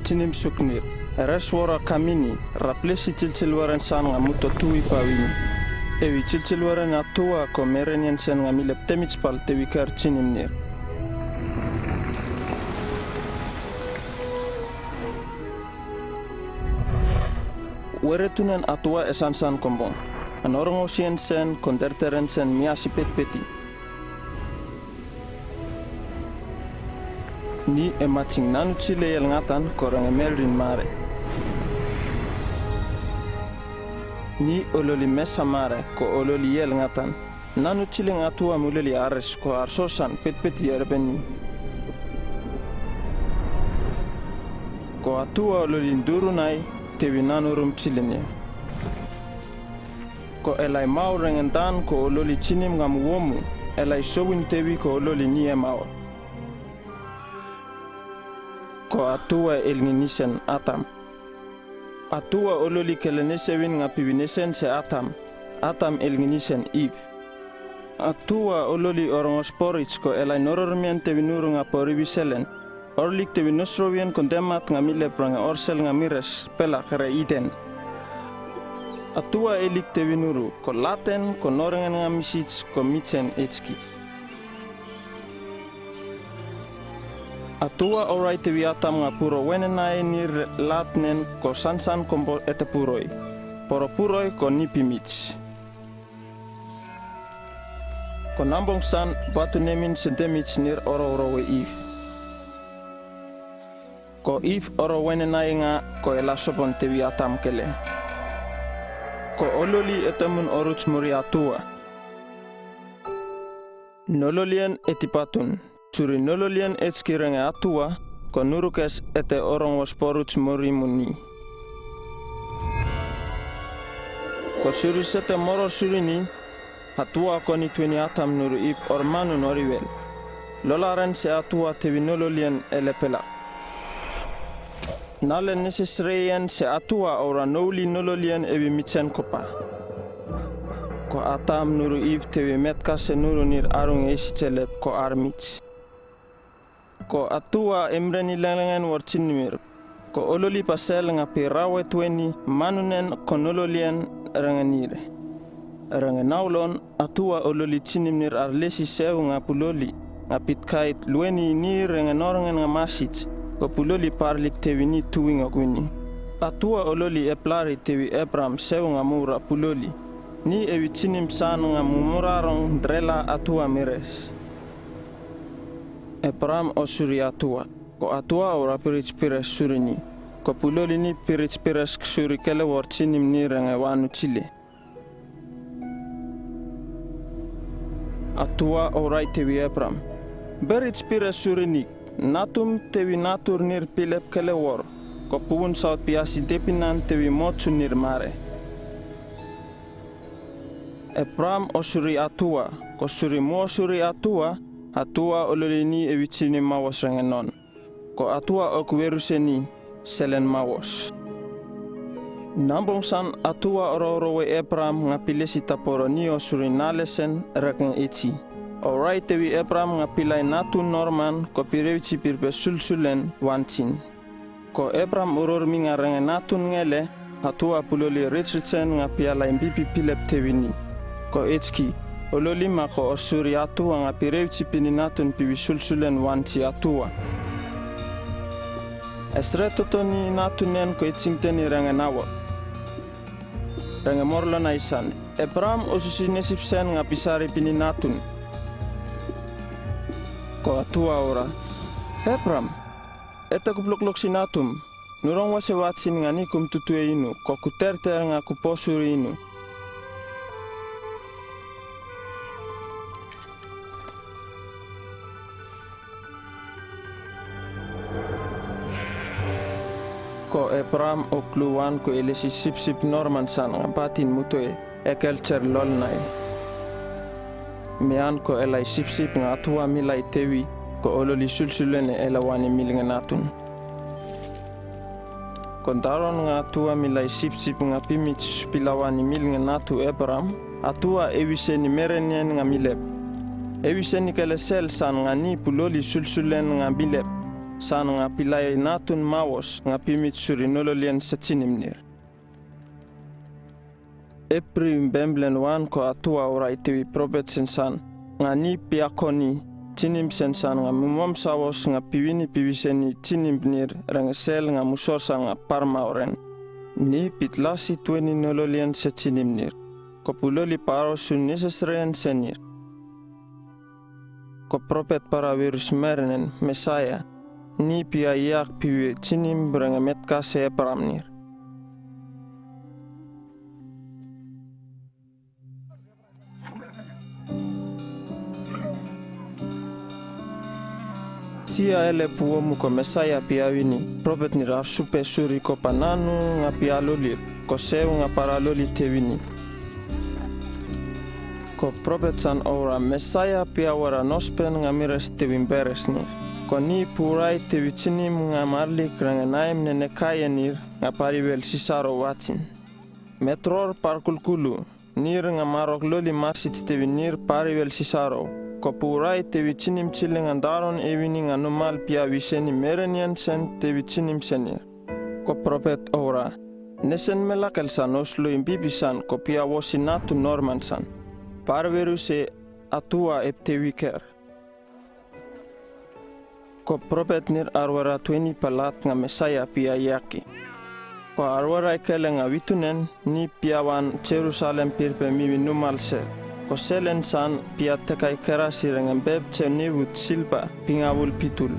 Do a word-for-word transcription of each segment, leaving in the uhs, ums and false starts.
chinim suk nir. Eres wora kamini, ra plesi chilchil weren san nga muto tuwi pawi ni. Ewi chilchil weren atua ko merenian sen nga milep temij pal tewi ker chinim nir. Were tunen atua e sansan kombong. An orongo sien sen, konderteren sen, miasi petpeti. Ni e maching nanu chile yel ngatan ko renge merin mare. Ni ololi mesa mare ko ololi yel ngatan. Nanu chile nga atua muleli ares ko arsosan petpeti erbeni. Ko atua ololi ndurunai tewi nanu rum chile ni. Ko elai maur rengendan ko ololi chinim ngam womu, elai sowin tewi ko ololi ni e maur. Ko atua elginisen Atam. Atua ololi kelenesewin nga piwinesen se Atam. Atam elginisen Iv. Atua ololi orongo sporits ko elai norormian tewi nuru nga poriwiselen. Orlik tewi nosrowian kondemat nga milep renge orsel nga mires, pelak re Iden. Atua elik tewi nuru, ko laten, ko norengen nga misits, ko mitsen echki. Atua orai tewi Atam nga puro wenenai nir latnen ko sansan kombo ete puroi. Poro puroi ko ni pimits. Ko nambong san batunemin sedemits nir oro oro we Iv. Ko Iv oro wenenai nga ko ela sopon tewi Atam kele. Ko ololi ete mun oruts muri atua. Nololian eti patun. Suri nololian echki renge atua, ko nurukes ete orongo sporuts muri muni. Ko suri sete moro suri ni, atua ko ni tueni Atam nuru Iv or manun oriwel. Lolaren se atua tewi nololian ele pelak. Nale nesesreian se atua ora nouli nololian ewi mitsen kopa. Ko Atam nuru Iv tewi metka se nuru nir arung eisi chelep ko armits. Ko atua emreni lenglengen wor chinimir. Ko ololi pasel nga pirawe tueni manunen ko nololian renge nir. Renge naulon, atua ololi chinimnir arlesi seu nga puloli, nga pitkait lueni nir renge norengen nga masits, ko puloli parlik tewi ni tuwi nga kuini. Atua ololi eplari tewi Ebram seu nga mura puloli. Ni ewi chinim san nga mumurarong drela atua mires. Ebram o suri atua, ko atua ora pirits pires suri ni, ko puloli ni pirits pires suri kele wor chinim nir renge wanu chile. Atua orai tewi Ebram. Berits pires suri ni, natum tewi natur nir pilep kele wor, ko puwun saut piasi depinan tewi mochun nir mare. Ebram o suri atua, ko suri mo suri atua, atua ololi ni ewi chinim mawos renge non. Ko atua ok weruse ni, selen mawos. Nambong san atua oro oro we Ebram nga pilesi ta poro ni o suri nale sen reken echi. Orai tewi Ebram nga pilai natun norman ko pirewichi pirpe sulsulen wanchin. Ko Ebram ururmi nga renge natun ngele, atua puloli ritsritsen nga pialai mbipi pilep tewi ni. Ko echki, ololi ma ko o suri atua nga pirewichi pini natun piwi sulsulen wanchi atua. Esre toto ni natunen ko echingteni renge nawot. Renge morlon aisan, Ebram o susi nesip sen nga pisari pini natun. Ko atua ora, Ebram, eta kuploklok si natum, nurong wase watsin nga ni kum tutue inu, ko kuterter nga kupo suri inu. Ko Ebram o kluwan ko elesi sipsip norman san nga patin mutoe, ekel cher lolnai. Mean ko elai sipsip nga atua milai tewi, ko ololi sulsulen e elawani mil nge natun. Ko daron nga atua milai sipsip nga pimits pilawani mil nge natu Ebram, atua ewise ni merenen nga milep. Ewise ni kele sel san nga ni puloli sulsulen nga milep. san nga pilai natun mawos nga pimit suri nololian sa chinimnir. Epri mbemblen wan ko atua urai tewi propet sensan, nga ni piakoni, chinim sensan nga mumom sawos nga piwini piwiseni chinimnir rengesel nga musor san nga parmauren. Ni pitlasi tweni nololian sa chinimnir. Ko puloli paro su nesesreen senir. Ko propet para wirus merenen, Mesaia, ni pia iak piwi chinim renge metkase Epramnir. Sia ele puomu ko Mesaia pia wini, propetnir ar supe suri ko pa nanu nga pia lulir, ko seu nga para loli tewini. Ko propet san oura Mesaia pia wara nospen nga mires tewin beresnir. Ko ni purai tewi chinim nga marlik renge naim nene kayenir nga pariwel Sisaro wachin. Metror parkulkulu, nir nga marok loli marsit tewin nir pariwel Sisaro. Ko purai tewi chinim chile nga daron ewini nga numal pia wiseni merenian sen tewi chinim senir. Ko propet oura, nesen melakel san oslui mbibi san ko pia wosi natu norman san. Parweruse atua ep tewi ker. Ko propetnir arwera tweni palat nga Mesaia pia iaki. Ko arwera ikele nga witunen ni pia wan Jerusalem pirpe miwi numal se. Ko selen san pia tekai kerasi renge mbeb che niwut silpa pingawul pitul.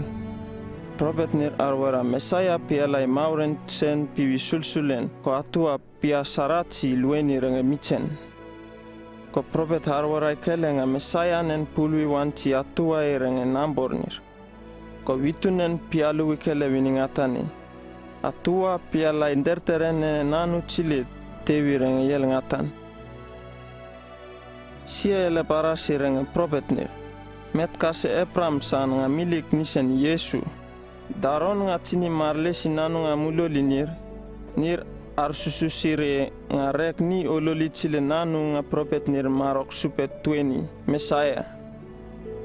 Propetnir arwera Mesaia pia lai mauren sen piwi sulsulen ko atua pia sarati lueni renge michen. Ko propet arwera ikele nga Mesaia nen pulwi wan ti atua e renge nambornir. Ko witunen pia luwi kele wini ngatani. Atua pia lai nderteren nene nanu chile tewi renge yel ngatan. Sia ele parasi renge propetnir. Metkase Epram san nga milik nisen Yesu. Daron nga chini marlesi nanu nga muloli nir, nir arsususire nga rek ni ololi chile nanu nga propetnir marok supe tweni, Mesaia.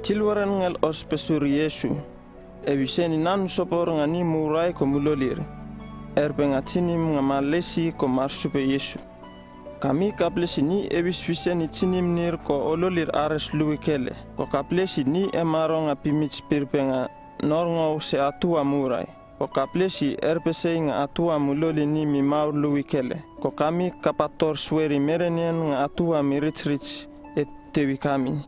Chilweren ngel ospe suri Yesu, e wiseni nanu sopor nga ni murai ko mulolir, erpe nga chinim nga marlesi ko marsupe Yesu. Kami kaplesi ni e wis wiseni chinimnir ko ololir ares luwi kele, ko kaplesi ni e maro nga pimich pirpe nga norngou se atua murai, ko kaplesi erpesei nga atua muloli ni mi maur luwi kele, ko kami kapator sweri merenian nga atua mi richrich e tewi kami.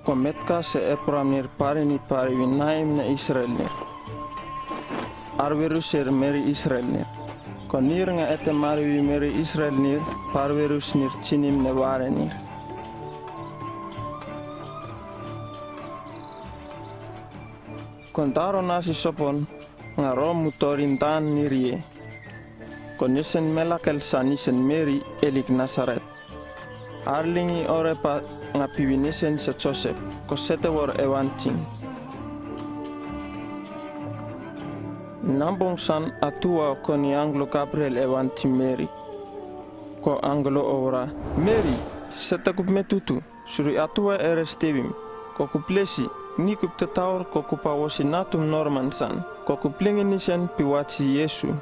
Ko metkase Epramnir parini pariwi naim ne Israelnir. Arwerusir meri Israelnir. Ko nir nga ete mariwi meri Israelnir, parwerusnir chinim ne warenir. Ko daron asi sopon, nga rom mutorin Dan nir ye. Ko nisen melakel sa nisen meri elik Nasaret. Arlingi orepa nga piwi nisen se Josep, ko sete wor ewantin. Nambong san atua koni anglo Gabriel ewantin meri. Ko anglo oura, meri, sete kup metutu. Suri atua eres tewim, ko kup lesi, ni kup tetaur ko kupa wosi natum norman san, ko kup lingi nisen piwachi Yesu.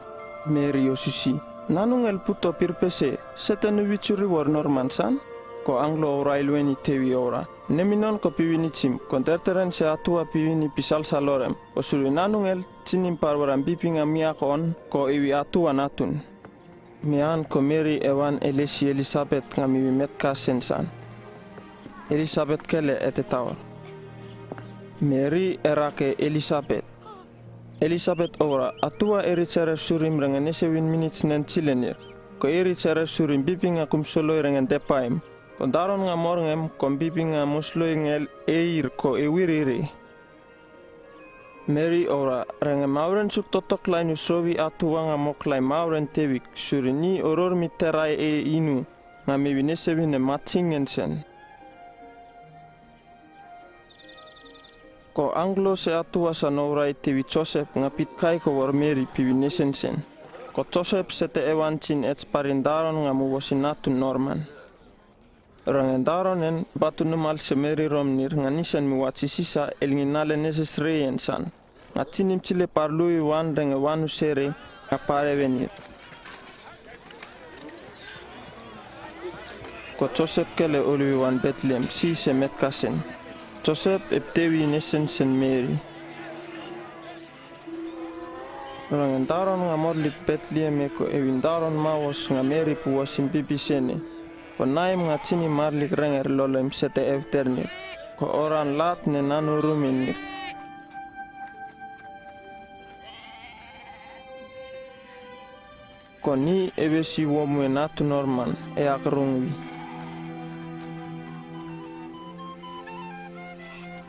Meri osusi, nanungel puto pirpese, sete nu wichuri wor norman san, ko anglo oura ilueni tewi oura. Neminon ko piwini chim, ko derteren se atua piwini pisalsalorem, ko suri nanungel, chinim parwaram biping amiak on, ko iwi atua natun. Mean ko Meri ewan elesi Elisabet nga miwi metkasen san. Elisabet kele e tetaur. Meri erake Elisabet. Elisabet oura, atua eri chere surim renge nesewin minits nen chilenir. Ko eri chere surim biping nga kum soloi renge depaim. Ko daron nga morngem ko biping nga mosloi ngel eir ko ewiriri. Meri oura, renge mauren suk totoklai nu sowi atua nga moklai mauren tewik, suri ni oror mi terai e inu, nga miwi nesewin e machingen sen. Ko anglo se atua san ourai tewi Josep nga pitkai ko wor Meri piwi nesen sen. Ko Josep sete ewan chin ets parin daron nga mu wosi natun norman. Rengedauran en batu numal se Meri Romnir nga nisan mi watsisisa el ngin nale nesesreien san. Nga tinim chile parlui wan rengewan usere nga pare venir. Ko Josep kele oluwi wan Betleem si se metkasen. Josep e ptewi nesen sen Meri. Rengedauran nga morlik Betleem e ko ewindauran mawos nga Meri puwas in bibi sene. Ko naim nga tinim marlik renger lolem sete efternir. Ko oran lat ne nanu rumenir. Ko ni e besi womue natu norman e akrungwi.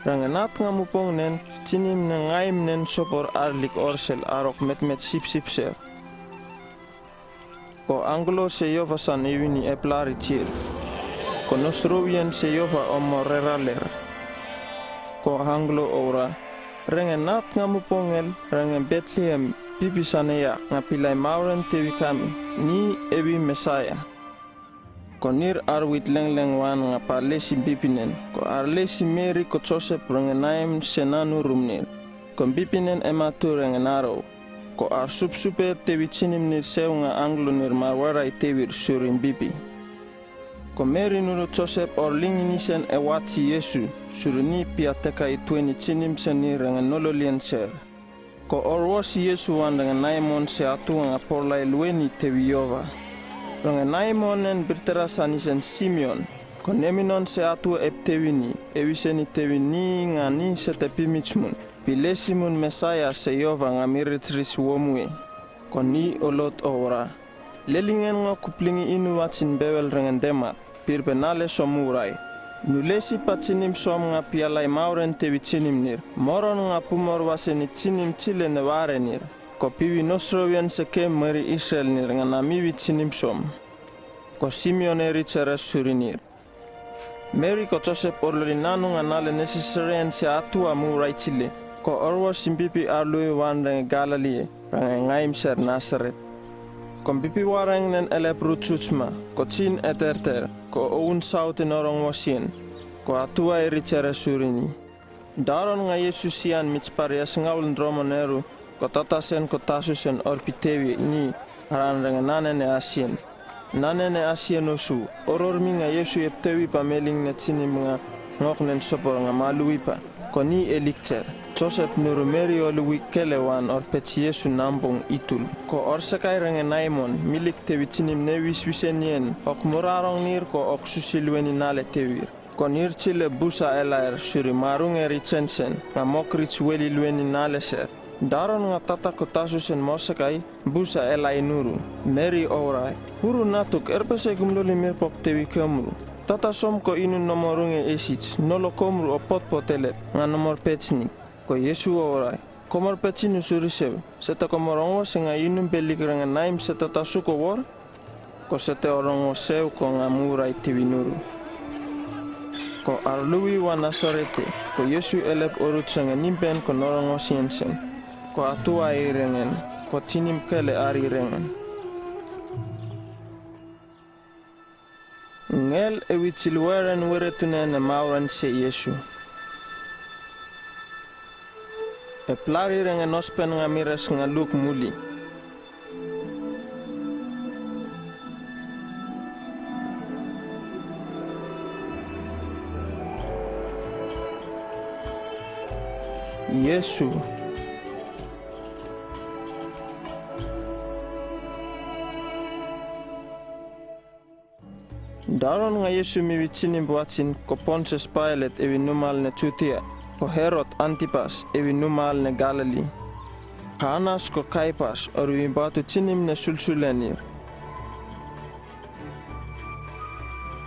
Rengenat nga mupong nen, tinim ne ngaim nen sopor arlik orsel arok metmet sipsip ser. Ko anglo se Iova san iwini e plari chir. Ko nosrowien se Iova o moreraler. Ko anglo oura, rengenat nga mupongel, rengen Betleem, bibi saneia nga pilai mauren tewi kami, ni ewi Mesaia. Ko nir arwit lengleng wan nga palesi bibinen, ko arlesi Meri ko Josep rengenaim se nanu rumnir. Ko bibinen e matu rengenaro. Ko arsupsuper tewi chinimnir seu nga anglonir marwarai tewir surin bibi. Ko Meri nuru Josep orlingi nisen e watsi Iesu, surin ni pia teka i tueni chinim seni rengen nololien ser. Ko orwosi Iesu wan rengenaimon se atua nga porlai lueni tewi Iova. Rengenaimon nen birtera sa nisen Simeon. Ko neminon se atua e ptewi ni, ewi seni tewi ni nga ni sete pimichmun. Pilesimun Mesaia se Iova nga miritris womue. Ko ni olot oura. Lelingen ngo kuplingi inu watsin bewel rengen demat, pirbe nale som urai. Nulesi pa chinim som nga pialai mauren tewi chinimnir, moron nga pumor waseni chinim chile ne warenir. Ko piwi nosrowien se kem Meri Israelnir nga namiwi chinim som. Ko Simeon e richeres surinir. Meri ko Josep orloli nanu nga nale nesesreen se atua murai chile. Ko orwosim bibi arlui wan renge Galilie, renge ngaim ser Nasaret. Ko bibi wareng nen elep ruchuchma, ko chin e terter, ko oun saut en orongwosien, ko atua e richeres surini. Daron nga Iesu sian mi chpar yasngaul ndromo neru, ko tatasen ko tasusen orpitewi ni, aran renge nanen e asien. Nanen e asien osu, orormi nga Iesu e ptewi pa meling ne chinim nga ngok nen sopor nga maluipa. Ko ni e likcher. Josep nuru Meri oluwi kele wan orpech Iesu nambong itul. Ko orsekai rengenaimon, milik tewi chinim ne wiswisen ien, ok murarong nir ko ok susi lueni nale tewir. Ko nir chile busa elaer suri marung e richensen, nga mok rich weli lueni nale ser. Daron nga tata ko tasusen morsekai, busa elai nuru. Meri ourai. Huru natuk erpese gumluli mir pok tewi kemru. Tata som ko inu nomorung e esich, nolo komru o potpot elep, nga nomor pechni. Ko Iesu ourai. Komor pechinu suri seu, seta komor ongwose nga inum belik rengenaim seta tasuko wor? Ko sete orongwoseu ko nga murai tewi nuru. Ko arlui wa Nasarete, ko Iesu elep oruch rengenimben ko norongwosiensen. Ko atua e irengen, ko chinim kele ari irengen. Ngel ewi chilweren weretune ne mauren se Iesu. E plari renge nospen nga mires nga Luk muli. Iesu. Daron nga Iesu mi wichini bwachin ko Ponsias Pailat ewi numal ne Judia, ko Herod Antipas ewi numal ne Galili. Hanas ko Kaipas, oruwi batu chinim ne sulsulenir.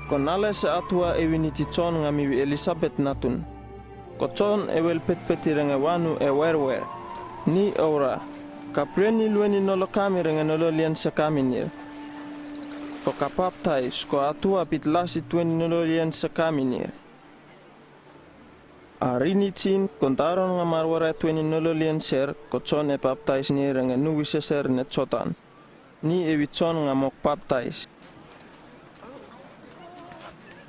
Ko nale se atua ewi niti Jon nga mi wi Elisabet natun. Ko Jon e wel petpeti renge wanu e werwer. Ni oura, kapreni lueni nolo kami renge nololien se kaminir. Ko kapaptais, ko atua pitlasi tueni nololien se kaminir. Arini chin, ko daron nga marwara tueni nololien ser, ko Jon e paptaisnir renge nuwi seser ne Jotan. Ni ewi Jon nga mok paptais.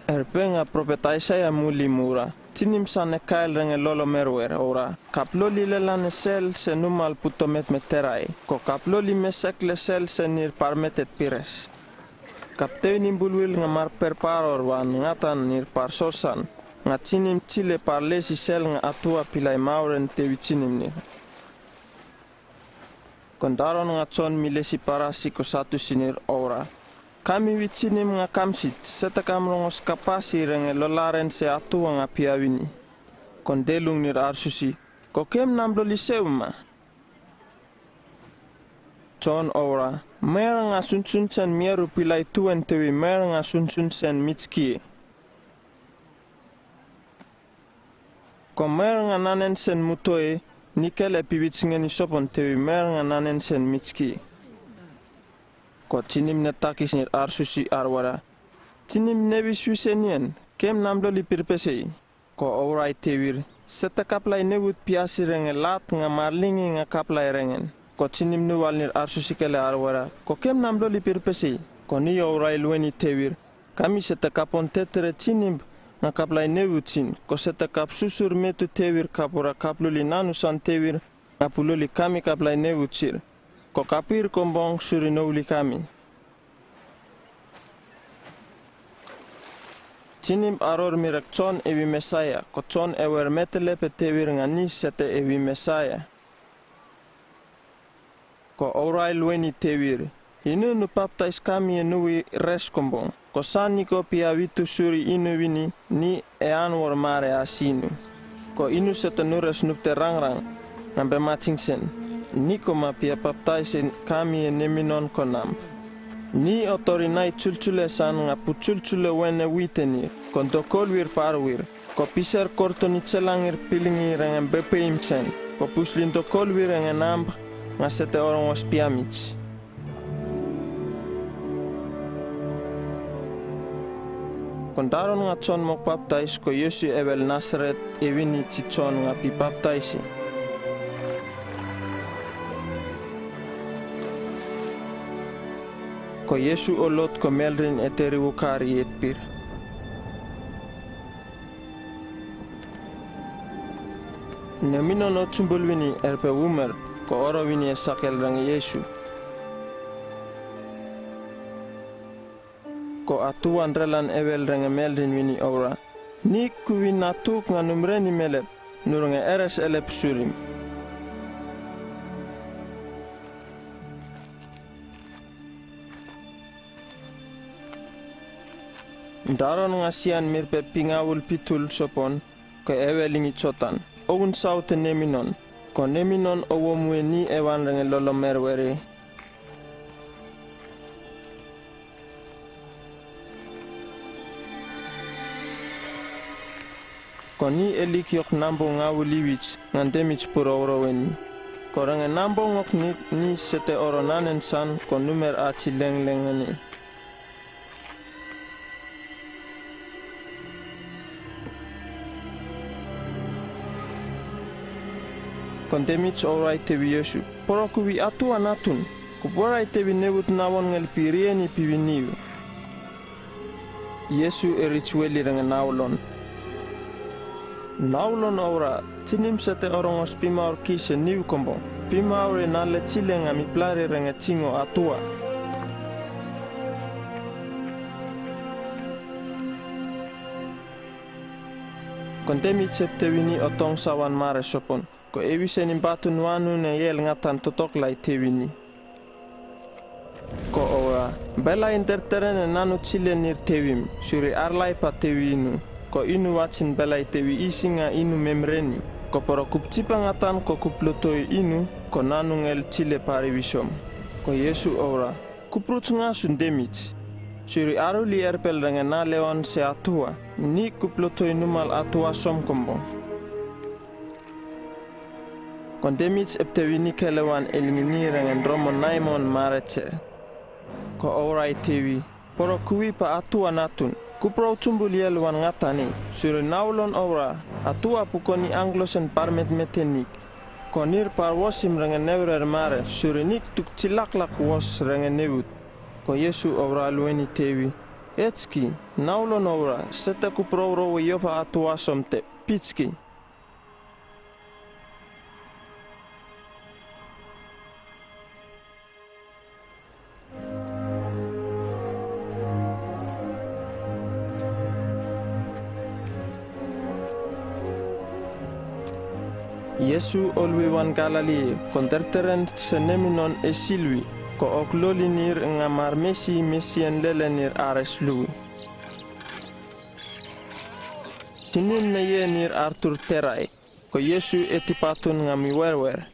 Erpeng a propet Aisaia muli mura, Tinim san e kael reng e lolo merwer, oura: Kaplo li lelan e sel se numal puto metmeterae, ko kaplo li mesek le sel se nir parmetet pires. Kaptei nimbulwil nga mar perparor wan ngatan nir parsorsan, nga tinim chile parlesi sel nga atua pilai mauren tewi tinim nir. Kondaron nga chon milesi Parasi ko Satusi nir, oura: Kami wi tinim nga kamsit, seta kam rongos kapasi reng e lolaren se atua nga pia wini. Kondelung nir arsusi: Ko kem namlo li seu ma? Chon oura: Mer nga sunsun sen miaru pilai tuen tewi mer nga sunsun sen mitski. Ko mer nga nanen sen mutoe, nikel e piwitsngeni sopon tewi mer nga nanen sen mitski. Ko tinim ne takis nir arsusi arwara: Tinim newi swisenien, kem namlo li pirpesei? Ko ourai tewir: Seta kaplai newut piasi reng e lat nga marlingi nga kaplai rengen. Ko tinim nuwal nir arsusi kele arwara: Ko kem namlo li pirpesei? Ko ni ourai lueni tewir: Kami seta kapon tetere tinim nga kaplai newut sin, ko seta kap susur metu tewir kapura kaplu li nanu san tewir nga pulo li kami kaplai newut sir. Ko kapir kombong suri nouli kami. Tinim aror mirek chon ewi Mesaia, ko chon ewer metelepe tewir nga ni seta ewi Mesaia. Ko ourai lueni tewir: Inu nu paptais kami e nuwi res kombong, ko sani ko pia witu suri inu wini, ni e anwor mare asi nu. Ko inu seta nu res nupte rangrang, nga be maching sen, ni ko ma pia paptais kami e neminon ko namp. Ni otorinai chulchule san nga pu chulchule wene wite nir, ko ndokolwir parwir, ko piser kortoni chelangir pilingi reng em be peim sen, ko puslin dokolwir reng e namp nga seta orongos piamich. Kondaron nga chon mok paptais ko Iesu ewel Nasaret, ewini chi chon nga pi paptaisi. Ko Iesu olot ko melrin e teri wukari etpir. Neminon o chumbul wini erpe wumer, ko oro wini e sakel reng Iesu. Ko atuan relan ewel reng e melrin wini oura: Ni ku win natuk nga numreni melep, nu reng e eres elep surim. Daron nga sian mirpe pingawul pitul sopon, ko ewel ingi chotan, oun saute neminon, ko neminon owo mue ni ewan reng e lolo merwere. Ko ni elik yok nambo ngawul iwij nga ndemij puro oro weni. Ko reng e nambo ngok ni, ni sete oro nanen san ko numer achi lenglengeni. Ko ndemij ourai tewi Iesu: Poro ku wi atua natun, ku purai tewi newut nawon ngel pirieni piwi niu. Iesu e rich weli reng e naulon: Naulon oura, tinim sete orongos pimaur kis e niu kombong, pimaur e nale chile nga mi plari reng e chingo atua. Ko ndemij ep tewi ni otong sawan mare sopon, ko ewisen imbatu nuanu ne yel ngatan totoklai tewi ni. Ko oura: Belai nderteren e nanu chile nir tewim, suri arlai pa tewi inu, ko inu wachin belai tewi isi nga inu memreni, ko poro kupchipa ngatan ko kuplotoi inu, ko nanu ngel chile pari wisom. Ko Iesu oura: Kupruch nga su ndemij, suri aru li erpel reng e nalewan se atua, ni kuplotoi numal atua som kombong. Ko ndemij ep tewi ni kelewan elingini reng e ndromo naimon mare che. Ko ourai tewi: Poro ku wi pa atua natun, kupro chumbul yel wan ngatani, suri naulon oura, atua pu ko ni anglosen parmetmetenik, ko nir parwosim reng e neurer mare, suri nik tuk chilaklak wos reng e newut. Ko Iesu oura lueni tewi: Etski, naulon obra, sete ku probro we yofa atuasomte, pitski. Iesu o luwi wan Galili, ko nterteren se neminon e silwi, ko okloli nir nga mar mesi mesienlele nir ares luwi. Tinim neie nir artur terai, ko Iesu e tipatun nga mi werwer.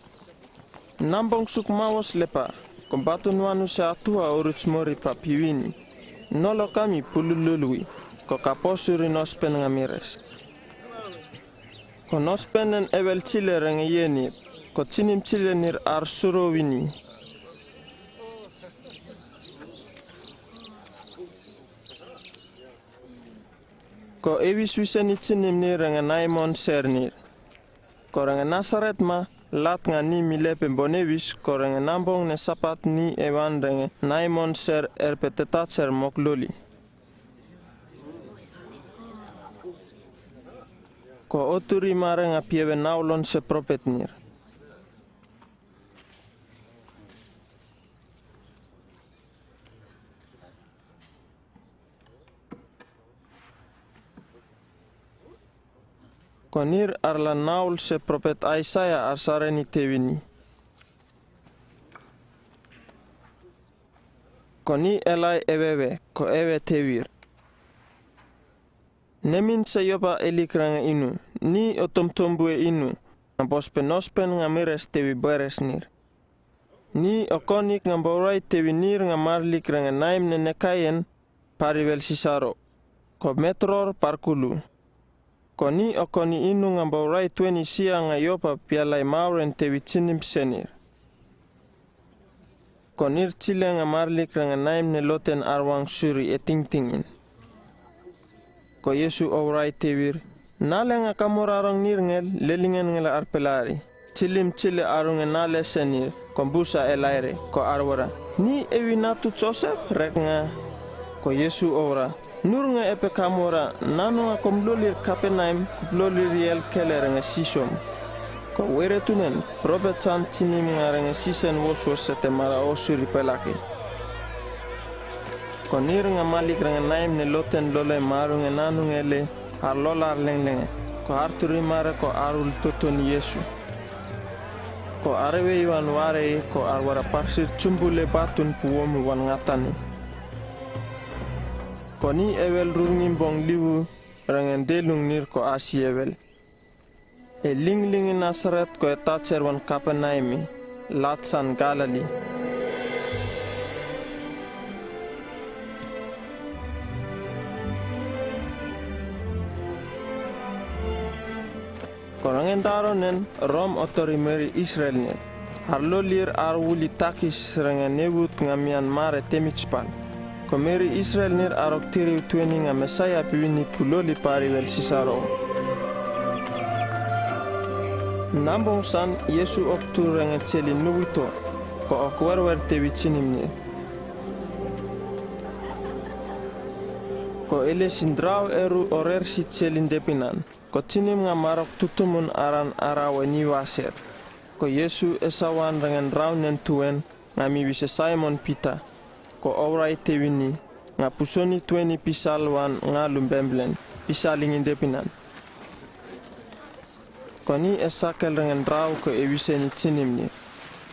Nambong suk mawos lepa, ko batun wanu se atua oruts mori pa piwini. Nolo kami pulululwi, ko kapo suri nospen nga mires. Ko nospen en ewel chile renge ienir, ko tinim chile nir ar suro wini. Ko ewis wisen i tinim nir renge naimon ser nir. Ko renge Nasaret ma, lat nga ni mi lepe bon ewis, ko renge nambong ne sapat ni ewan renge naimon ser erpe tetacher mokloli. Ko otur i mare nga piewe naulon se propet nir. Ko nir ar la naul se propet Aisaia ar sareni te wini. Ko ni elai ewewe, ko ewe te wir. Nemin se yopa elik renge inu, ni otomtombue inu, nga bospe nospen nga mires te wi beres nir. Ni okonik nga borai te wi nir nga marlik renge naim ne nekaien, pariwel Sisaro, ko metror parkulu. Ko ni okoni inu nga borai tueni sia nga yopa pialai mauren te wi tinim senir. Ko nir chile nga marlik renge naim ne loten arwang suri e tingtingin. Ko Iesu obrai te wir, nale nga kamora rong nir ngel, lelingen ngel arpelari. Chilim chile arunge nale senir, ko busa elaire, ko arwara. Ni ewi natu Josep, rek nga. Ko Iesu obra, nur nga epe kamora, nanu nga kom lolir kape naim, kup lolir iel kele renge sisom. Ko were tunen, propet san tinim nga renge sisen woswos sete mara osuri pelaki. Ko nir nga malik renge naim ne loten lole marunge nanunge le, ar lola ar lenglenge, ko arturi mare ko arul totoni Iesu. Ko arewe iwan ware ko arwara parsir chumbule batun puomu wan ngatani. Ko ni ewel rurngimbong liwu renge ndelung nir ko asi ewel. E lingling i Nasaret ko e tacher wan Kapernaimi, lat san Galili. Ko renge ndaronen Rom otori meri Israel nir. Ar lolir ar wuli takis renge newut nga mian mare temichpal. Ko meri Israel nir arok tiri tueni nga Mesaia piwini puloli pariwel Sisaro. Nambong san Iesu oktur renge cheli nuwito, ko ok werwer te wi chinim nir. Ko ele sindrau eru orer si cheli ndepinan. Ko chinim nga marok tutumun aran arawe ni waser. Ko Iesu e sawan renge ndraunen tuen nga mi wise Saimon Pita. Ko obrai te wini nga pusoni tueni pisal wan nga lumbemblen, pisal ingi ndepinan. Ko ni e sakel renge ndrau ko e wisen i chinim nir.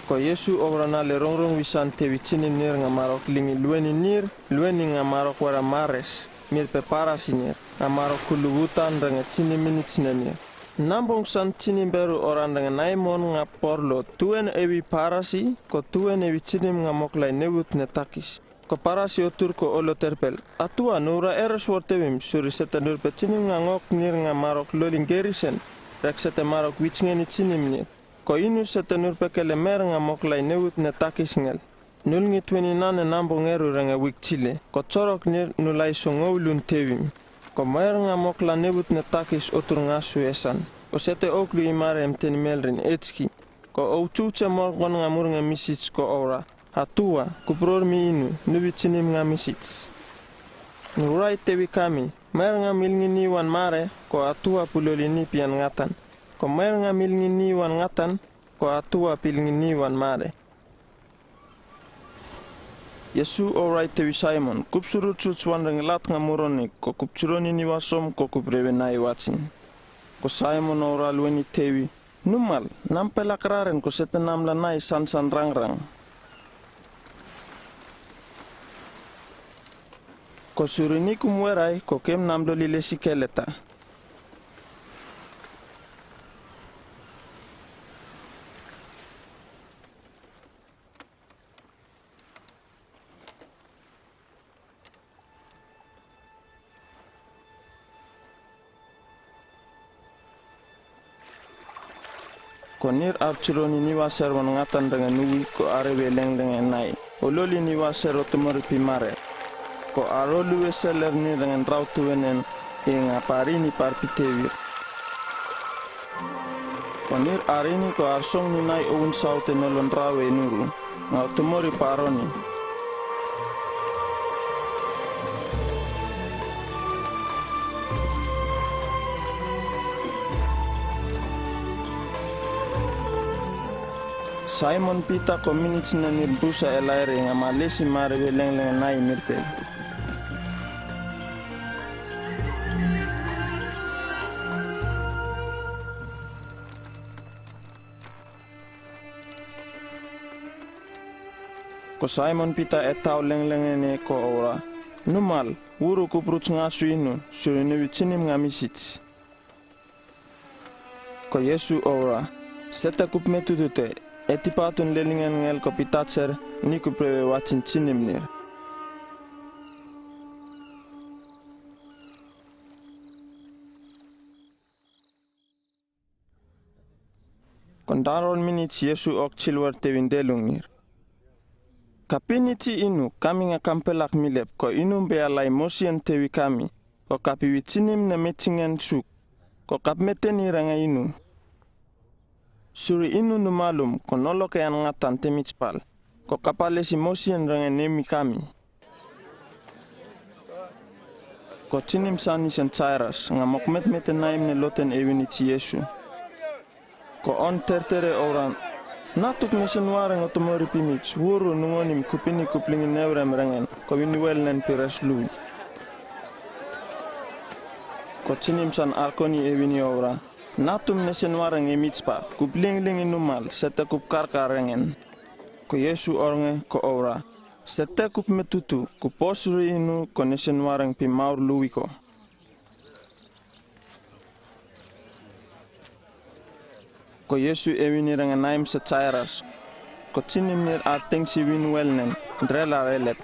Ko Iesu obra nale rongrong wisan te wi chinim nir nga marok lingi lueni nir, lueni nga marok wara mares. Mir pe parasi nir, nga marok kulu wutan renge chinim minit sine nir. Nambong san chinim beru oran renge naimon nga porlo, tuen ewi parasi, ko tuen ewi chinim nga moklai newut ne takis. Ko parasi otur ko olo terpel, Atua, nura eres wor te wim, suri sete nur pe chinim nga ngok nir nga marok loli ngerisen, rek sete marok wichngeni chinim nir. Ko inu sete nur pe kele mer nga moklai newut ne takis ngel. Nulngi tueni nane nambong eru renge wik chile, ko chorok nir nulai songoulun te wim. Ko mer nga mokla newut ne takis otur nga suesan. Ko sete oklu i mare em teni melrin etski. Ko ouchuche morgon nga mur nge misits ko obra. Atua, kupror mi inu, nuwi chinim nga misits. Nurai tewi kami, mer nga milngini wan mare, ko atua pulolini pian ngatan. Ko mer nga milngini wan ngatan, ko atua pilngini wan mare. Yesu ourai tewi Saimon, kupsuru chuch wan rengelat nga muroni, ko kupchuroni ni wasom, ko kuprewe nai watin. Ko Saimon oura lueni tewi, numal, nampela kraren ko sete namla nai sansan rangrang. Ko surini kum werai, ko kem namlo lile sikeleta. Ko nir ar churoni ni waser wan ngatan renge nuwi ko are we lenglenge nai. Ololi ni waser otomori pi mare. Ko arolu we seler ni renge nrau tuenen e nga parini par pi tewir. Ko nir arini ko arsong ni nai oun saute nolon rawe nuru, nga otomori paroni. Saimon Pita ko minit sine nir busa elaire nga malesi mare we lenglenge nai mirpel. Ko Saimon Pita e tau lenglenge ne ko oura, numal, wuru kupruch nga suinu, suri nuwi chinim nga misits. Ko Yesu oura, seta kupmetutute, etipatun lelingangel ko pitacher, ni kuprewe watin chinim nir. Ko ndaron minit Yesu ok chilwer tewin delungnir. Kapinichi inu, kami nga kampelak milep, ko inumbe alai mosien tewi kami, ko kapiwi chinim ne mechingen suk, ko kapmeteni renge inu. Suri inu numalum, ko noloke an ngatan temichpal, ko kapalesi mosien renge nemi kami. Ko chinim san nisen Chairas, nga mokmetmete naim ne loten ewinichi Yesu. Ko on tertere oura, natuk nesen wareng otomori pi mich, wuru nungonim kupini kuplingin eurem rengen, ko wini welnen pi res lui. Ko chinim san arkoni ewini oura, natum nesen wareng e michpa, kuplinglingin numal, seta kupkarka rengen. Ko Yesu ornge, ko oura, seta kupmetutu, kupo suri inu, ko nesen wareng pi maur lui ko. Ko Yesu ewini renge naim sa Chairas, ko chinim nir ar tengsi wini welnen, drel ar elep.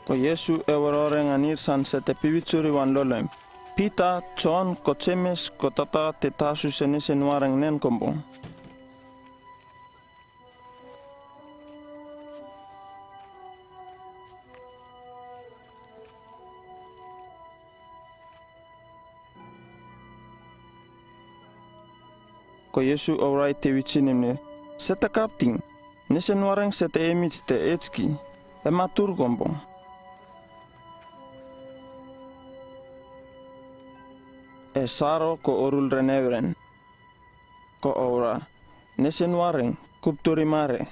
Ko Yesu e werore nga nir san seta piwi churi wan lolem. Pita, Jon, ko Jemes, ko tata te tasu se nesen wareng nen kombong. Ko Yesu ourai tewi chinim nir, seta kapting, nesen wareng seta e mich te echki, e matur kombong. E saro ko orul ren euren. Ko oura, nesen wareng, kupturi mare.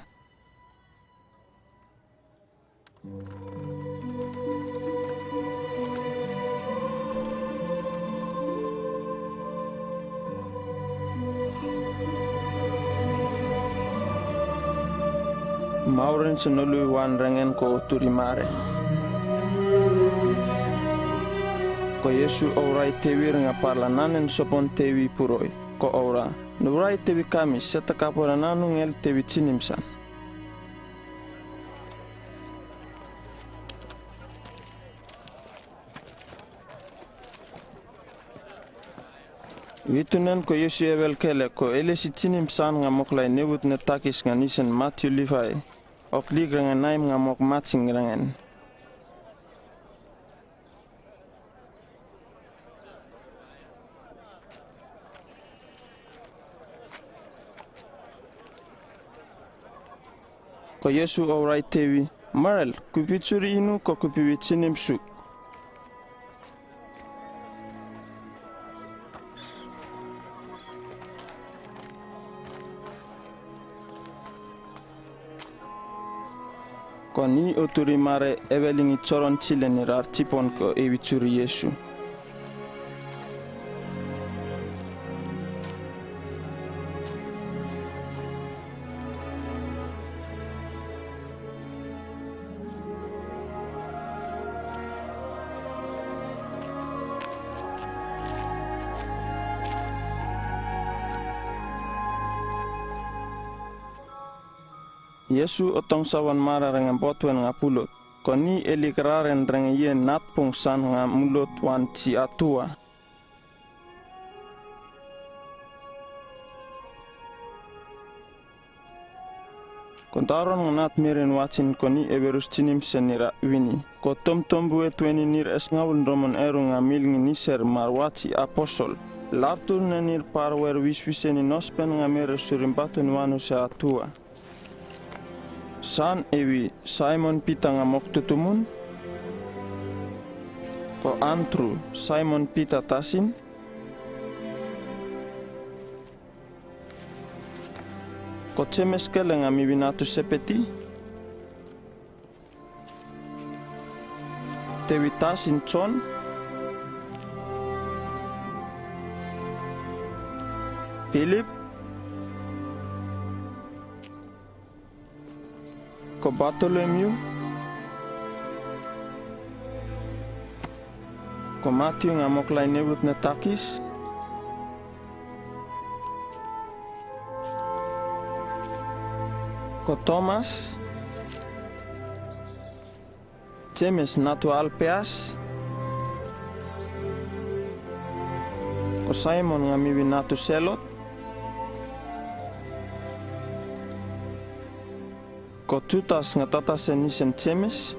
Mauren se nolui wan rengen ko turi mare. Ko Yesu ourai tewi renge pala nanen sopon tewi puroi. Ko oura, nurai tewi kami, seta kapora nanungel tewi chinim san. Witunen ko Yesu e welkele ko elesi chinim san nga moklai newut ne takis nga nisen Matiu Lifai. Oklik renge naim nga mok maching rengen. Ko Iesu ouraitewi, "Marel, kupi churi inu ko kupiwi chinim suk." Ko ni oturi mare ewe lingi choron chilenir ar chipon ko ewi churi Iesu. Iesu otong sawan mara rengem botwen nga pulot. Ko ni eli keraren rengem ien natpung san nga mulot wan chi atua. Ko daron nga nat mirin wachin ko ni ewerus chinim sen nir a wini. Ko tomtom bue tweni nir esngaul romon eru nga mil ngi niser mar wachi apostol. Lartur ne nir par wer wiswisen i nospen nga mere surim batun wanu se atua. San ewi Saimon Pita nga moktutumun. Ko Antru, Saimon Pita tasin. Ko Chemes kele nga mi wi natu Sepeti. Tewi tasin Jon. Pilip. Ko Bartolomiu. Ko Matiu nga moklai nebut ne takis. Ko Tomas. Chemes natu Alpeas. Ko Saimon nga mi wi natu Selot. Ko Jutas nga tata sen ni sen Chemes.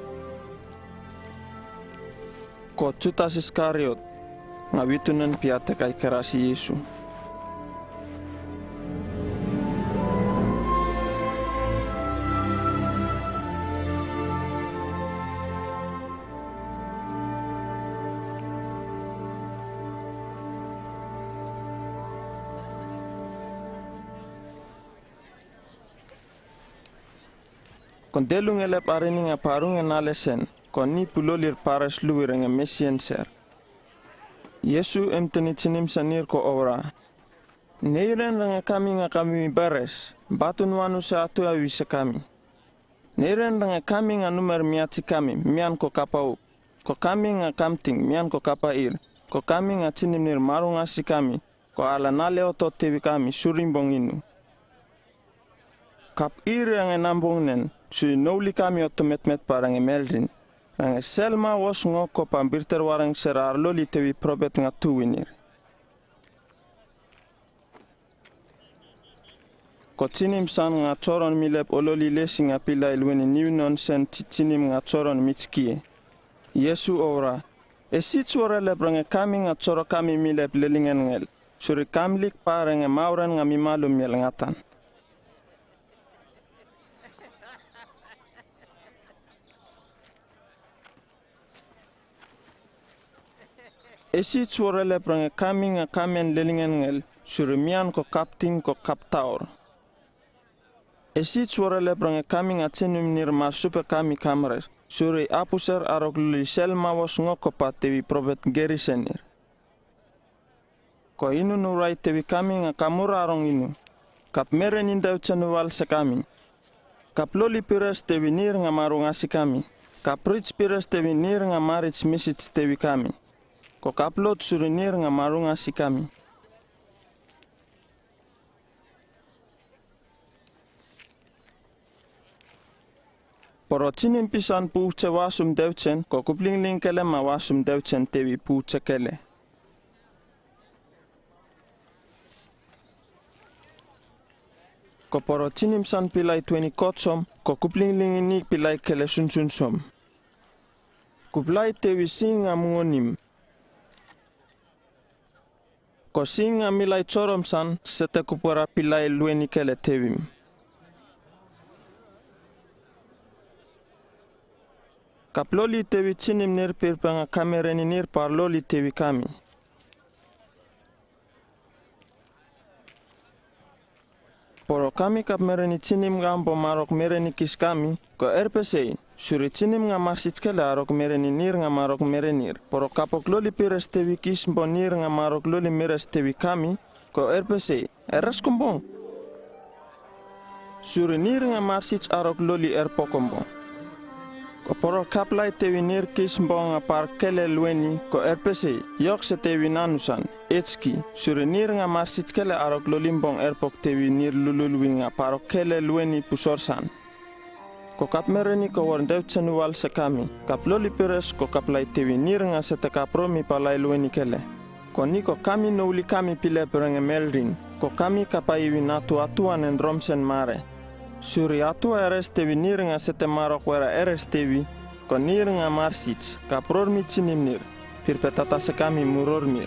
Ko Jutas Iskariot nga witunen pia te kaikerasi Iesu. Ko delung elep arini nga parung e nale sen, ko ni pulolir pares luwi rengem mesien ser. Iesu emteni chinim sen nir ko oura. Neiren rengem kami nga kami wi beres, batun wanu se atua wi se kami. Neiren rengem kami nga numer miachi kami, mian ko kapa up. Ko kami nga kamting, mian ko kapa ir. Ko kami nga chinim nir marunga si kami. Ko ala nale oto tewi kami, surimbong inu. Kap ir rengem nambong nen, suri nouli kami oto metmet pa rengem melrin. Rengem sel ma wos ngo kopa birter wareng ser ar loli tewi propet nga tuwi nir. Ko chinim san nga choron mi lep ololi lesi nga pilai lweni niwinon sen chi chinim nga choron michkie. Iesu oura. Esits wore lep rengem kami nga choro kami mi lep lelingengel. Suri kamlik pa rengem mauren nga mi malum miel ngatan. Esits wore lep rengem kami nga kamen lelingengel, suri mian ko kapting ko kaptaur. Esits wore lep rengem kami nga chinim nir mar supe kami kamres, suri apuser arok luli sel ma wos ngo kopa tewi propet geri sen nir. Ko inunu rai tewi kami nga kamura arong inu. Kap mere ninda uchanu wal se kami. Kap loli pires tewi nir nga marunga si kami. Kap rits pires tewi nir nga marits misits tewi kami. Ko kap lot suri nir nga marunga si kami. Poro chinim pisan puche wasum dewchen, ko kuplingling kele ma wasum dewchen tewi puche kele. Ko poro chinim san pilai tweni kotsom, ko kuplingling ini pilai kele sunsun som. Kuplai tewi sing nga mungonim. Ko sing nga milai chorom san, sete kupora pilai lweni kele tewim. Kap loli teuwi chinim nir pirpe nga kami reni nir par loli teuwi kami. Poro kami kap mereni chinim nga bo marok mereni kis kami, ko erpesei, suri chinim nga marsich kele arok mereni nir nga marok merenir. Poro kapok loli pires teuwi kis bo nir nga marok loli mires teuwi kami, ko erpesei, eres kumbong. Suri nir nga marsich arok loli erpo kumbong. Ko poro kaplai teuwi nir kis bo nga par kele lueni, ko erpesei, yok se teuwi nanu san, echki, suri nir nga marsich kele arok loli bo erpok teuwi nir lulul wi nga parok kele lueni pusor san. Ko kap mereni ko wor deut sen ual se kami, kap loli pires ko kaplai teuwi nir nga sete kap romi palai lueni kele. Ko ni ko kami nouli kami pilep renge melrin, ko kami kap aiwi natu atua nen rom sen mare. Suri atua eres teuwi nir nga sete marok wera eres teuwi, ko nir nga marsich, kap rormi chinim nir, pirpe tata se kami mu rormir.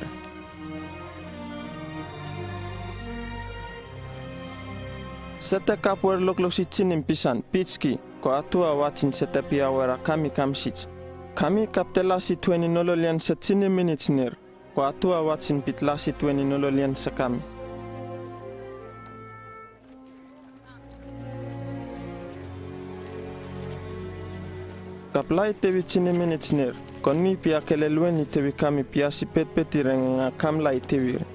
Sete kap wer lokloksi chinim pisan, pichki, ko atua wachin sete pia wera kami kamsich. Kami kap telasi tueni nololian se chinim minich nir, ko atua wachin pitlasi tueni nololian se kami. Kaplai teuwi chinim minich nir, ko ni pia kele lueni teuwi kami piasi petpeti renge nga kamlai teuwir.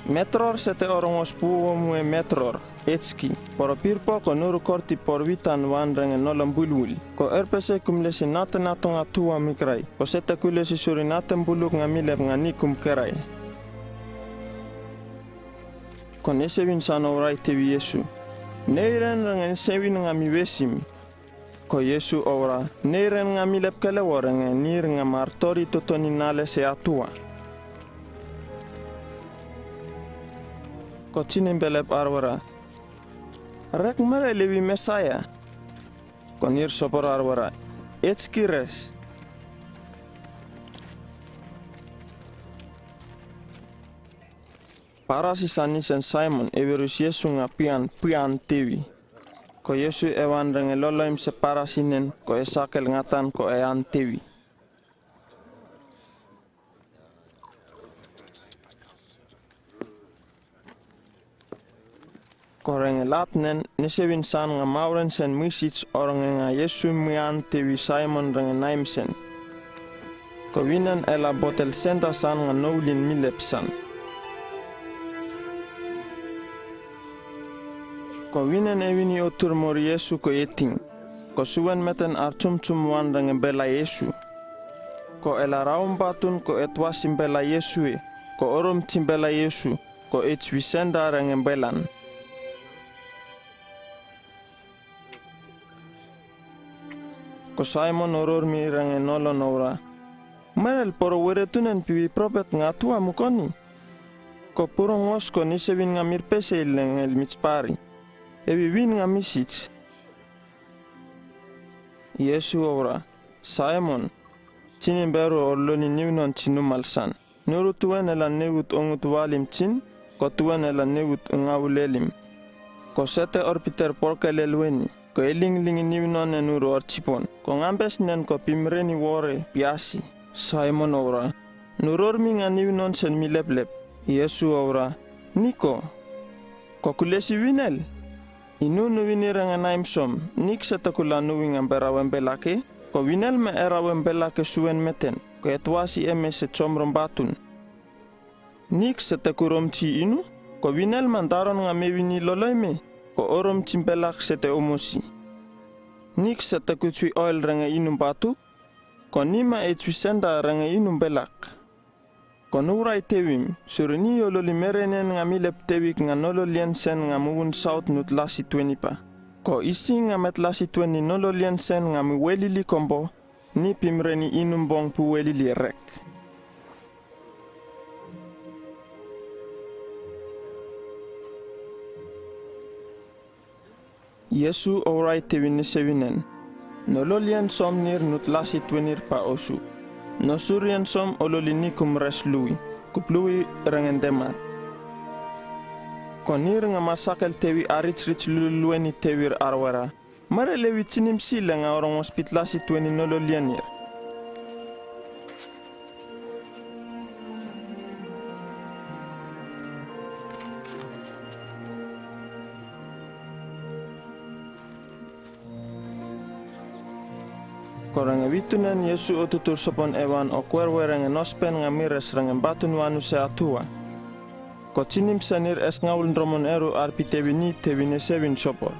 Metror sete orongos puo mue metror, echki, poro pirpo ko nuru korti por witan wan renge nolom bulbul, ko erpesei kum lesi nate natung atua mikrai, ko sete ku lesi suri nate mbuluk nga milep nga ni kum kerai. Ko nesewin san ourai teuwi Yisu. Neiren renge nesewin nga mi wesim. Ko Yisu oura, neiren nga milep kele wor renge nir nga martori totoni nale se atua. Ko chinim belep arwera. Rek mere lewi Mesaia. Ko nir sopor arwera. Echki res. Parasi san ni sen Saimon, ewerus Yisu nga pian, pian teuwi. Ko Yisu ewan renge loloim se parasi nen, ko esakel ngatan ko ean teuwi. Ko renge lat nen, nesewin san nga mauren sen misich o renge nga Yisu mian teuwi Saimon renge naim sen. Ko winen ela botel senda san nga noulin milep san. Ko winen ewini otur mori Yisu ko eting. Ko suwen meten ar chumchum wan renge bela Yisu. Ko ela raum batun ko etwasi mbela Yisu e, ko orom chim bela Yisu, ko echwi senda renge belan. Ko Saimon orormi renge nolon oura. Merel poro weretunen piwi propet nga atua mukoni. Ko purongos ko nesewin nga mirpesei lengel michpari. Ewi win nga misich. Yisu oura. Saimon. Chinin beru orloni niwnon chinumal san. Nuru tuwen ela niwut ongut walim chin, ko tuwen ela niwut ngaw lelim. Ko sete orpiter porke lelueni, ko elinglingi niwnon e nuru orchipon, ko ngambes nen ko pimreni wore piasi. Saimon oura, nurormi nga niwnon sen mileplep. Yisu oura, niko, ko kulesi winel? Inu nu wini renge naim som, nik sete kula nu wi nga berawen belake, ko winel me erawen belake suwen meten, ko etwasi eme se chom rom batun. Nik sete ku rom chi inu, ko winel man daron nga me wini loloime, ko orom chim belak sete omosi. Nik sete ku chwi oil renge inu batu, ko nima echwi senda renge inu belak. Ko nurai tewim, suri ni ololi merenen nga milep tewik nga nololien sen nga muwun saut nutlasi tueni pa. Ko isi nga metlasi tueni nololien sen nga mi welili kombo, ni pimreni inum bong pu welili rek. Yisu ourai tewin ni sewinen. Nololien som nir nutlasi tuenir pa osu. Nosurien som ololi ni kum res luwi, kup luwi rengen demat. Ko nir nga masakel tewi arichrichlu lueni tewir arwera. Mare lewi tsinim sile nga orongo spitla si tueni nolol ianir. Ko renge witunen Yesu o tutur sopon ewan o kwerwe renge nospen nga mires renge mbatun wanu se atua. Ko tsinim senir esngaul ndromon eru arpi tewi ni tewi nesewin sopor.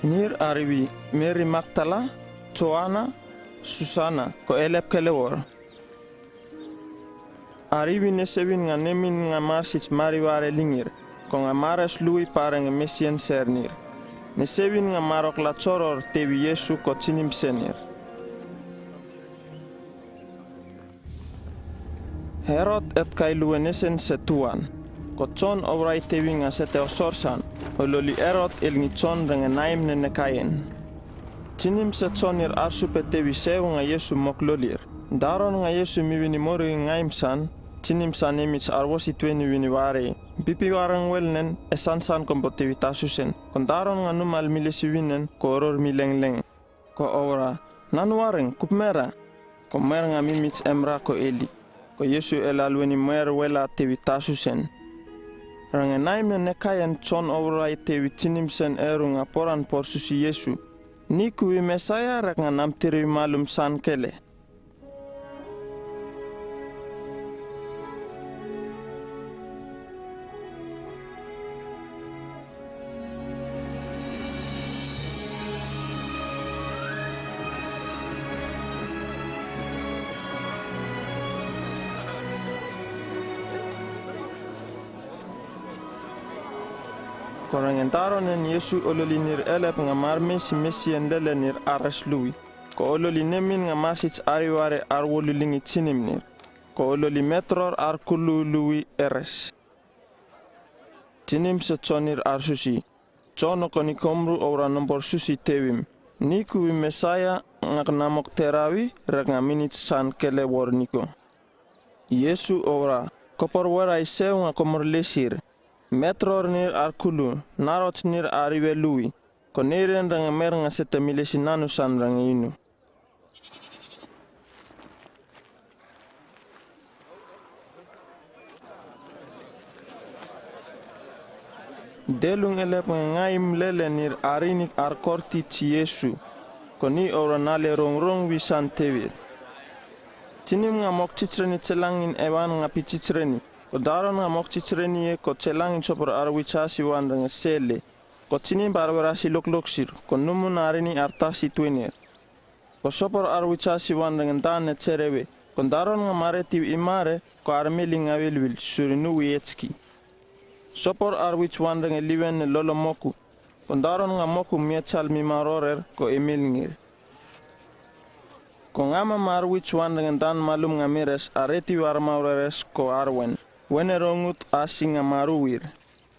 Nir ariwi Meri Maktala, Tsoana, Susana, ko elep kelewor. Ariwi nesewin nga nemin nga marsits mari ware lingir, ko nga mares lui pareng mesien sernir. Nesewin nga marok la choror tewi Yesu ko tsinim senir. Herod etkai luenesen se tuan. Ko chon obrai tewi nga sete osor san, o loli Herod el ngi chon renge naim nene kaien. Tsinim se chonir arsupe tewi seu nga Yesu mok lolir. Daron nga Yesu mi wini mori ngaim san, tsinim san emits arwosi tueni wini ware. Pipi wareng welnen, e sansan kombo tewi tasusen. Kon daron nga numal mi lesi winen, ko oror mi lengleng. Ko obra, nan wareng, kupmera. Ko mer nga mimits emra ko Eli. Ko Yesu el alueni mer wela tewi tasusen. Renge naim nene kaien chon obrai tewi tsinim sen eru nga poran por susi Yesu. Ni kui Mesaia rek nga namtiri malum san kele. Ko renge daronen Yesu o loli nir elep nga marmesi mesien lele nir ares lui. Ko o loli nemin nga marsits ari ware arwolu lingi tsinimnir. Ko o loli metror arkulu lui eres. Tsinim se chonir arsusi. Chon okoni komru obra nombor susi tewim. Ni kui Mesaia ngak namok terawi rek nga minits san kele wor niko. Yesu obra, kopor werai seu nga komor lesir. Metror nir arkulu, narots nir ariwe lui. Ko neiren renge mer nga sete mi lesi nanu san renge inu. Delung elep nga ngaim lele nir arinik arkorti tsi Yesu. Ko ni obra nale rongrong wi san tewir. Tsinim nga mok tsitsreni tselangin ewan nga pi tsitsreni. Ko daron nga mok tsitsreni e ko tselangin sopor arwits asi wan renge sele. Ko tsinim barwer asi lokloksir, ko numun arini artasi tuenir. Ko sopor arwits asi wan renge dan e tserewe, ko daron nga mare tiwi imare, ko armeli nga wilwil, suri nuwi etski. Sopor arwits wan renge liwen e lolo moku, ko daron nga moku mietsal mi marorer, ko emil ngir. Ko ngama marwits wan renge dan malum nga mires, areti war maureres, ko arwen, wene rongut asi nga maruwir.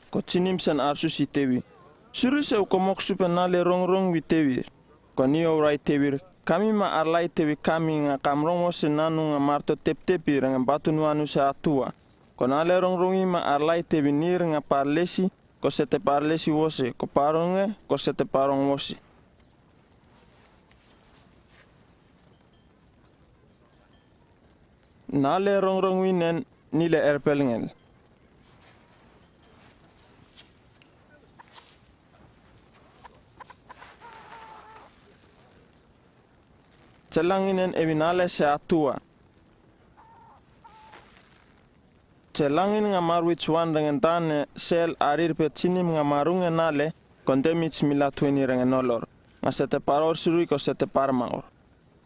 Ko tsinim sen arsusi tewi. Suri seu ko mok supe nale rongrong wi tewir. Ko ni obrai tewir. Kami ma arlai tewi kami nga kamrong wose nanu nga marto teptepi renge batun wanu se atua. Ko nale rongrong i ma arlai tewi nir nga parlesi, ko sete parlesi wose, ko parong e, ko sete parong wose. Nale rongrong winen nile erpel ngel. Tselanginen ewi nale se atua. Tselangin nga marwits wan renge dan e sel arir pe tsinim nga marung e nale, ko ndemits mi la tueni renge nolor. Nga sete paror suri ko sete parmaur.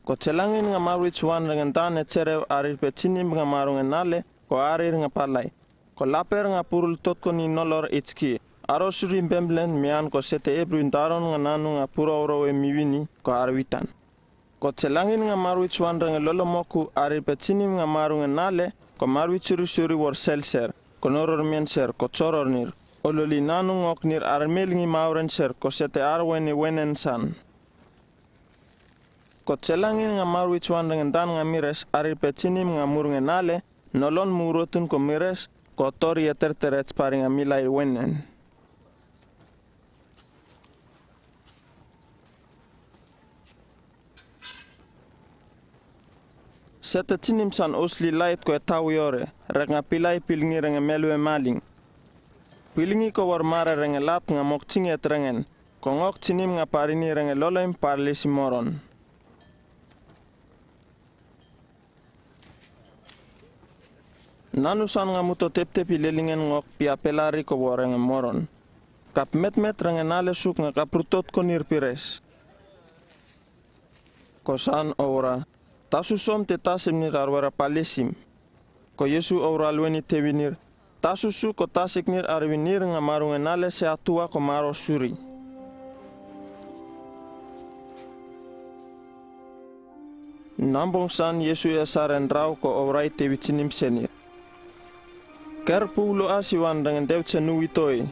Ko tselangin nga marwits wan renge dan e tserew arir pe tsinim nga marung e nale, ko arir nga palai. Ko laper nga purul totkoni nolor itski. Aror suri bemblen mian ko sete ebru daron nga nanu nga puroro e mi wini, ko arwitan. Ko tselangin nga marwits wan renge lolo moku arir pe tsinim nga marung e nale, ko marwits suri suri wor sel ser, ko noror mien ser, ko choror nir. O loli nanu ngok nir armel ngi mauren ser, ko sete arwen e wenen san. Ko tselangin nga marwits wan renge dan nga mires arir pe tsinim nga murung e nale, nolon murotun ko mires, ko tori e terterets pari nga milai wenen. Sete tsinim san usli lait ko e tawi ore, rek nga pilai pilngi renge melwe maling. Pilngi ko wor mare renge lat nga mok chinget rengen, ko ngok tsinim nga parini renge lolem parlisi moron. Nanu san nga muto teptep i lelingen ngok pia pelari ko wor renge moron. Kap metmet renge nale suk nga kap rutot ko nir pires. Ko san obra, ta susom te ta sem nir arwera palisim. Ko Yisu obra lueni tewinir, ta susu ko ta sik nir arwinir nga marunge nale se atua ko maro suri. Nambong san Yisu e sar en rau ko obra i tewi tsinim senir. Ker pulo asi wan renge dew tse nuwi toi,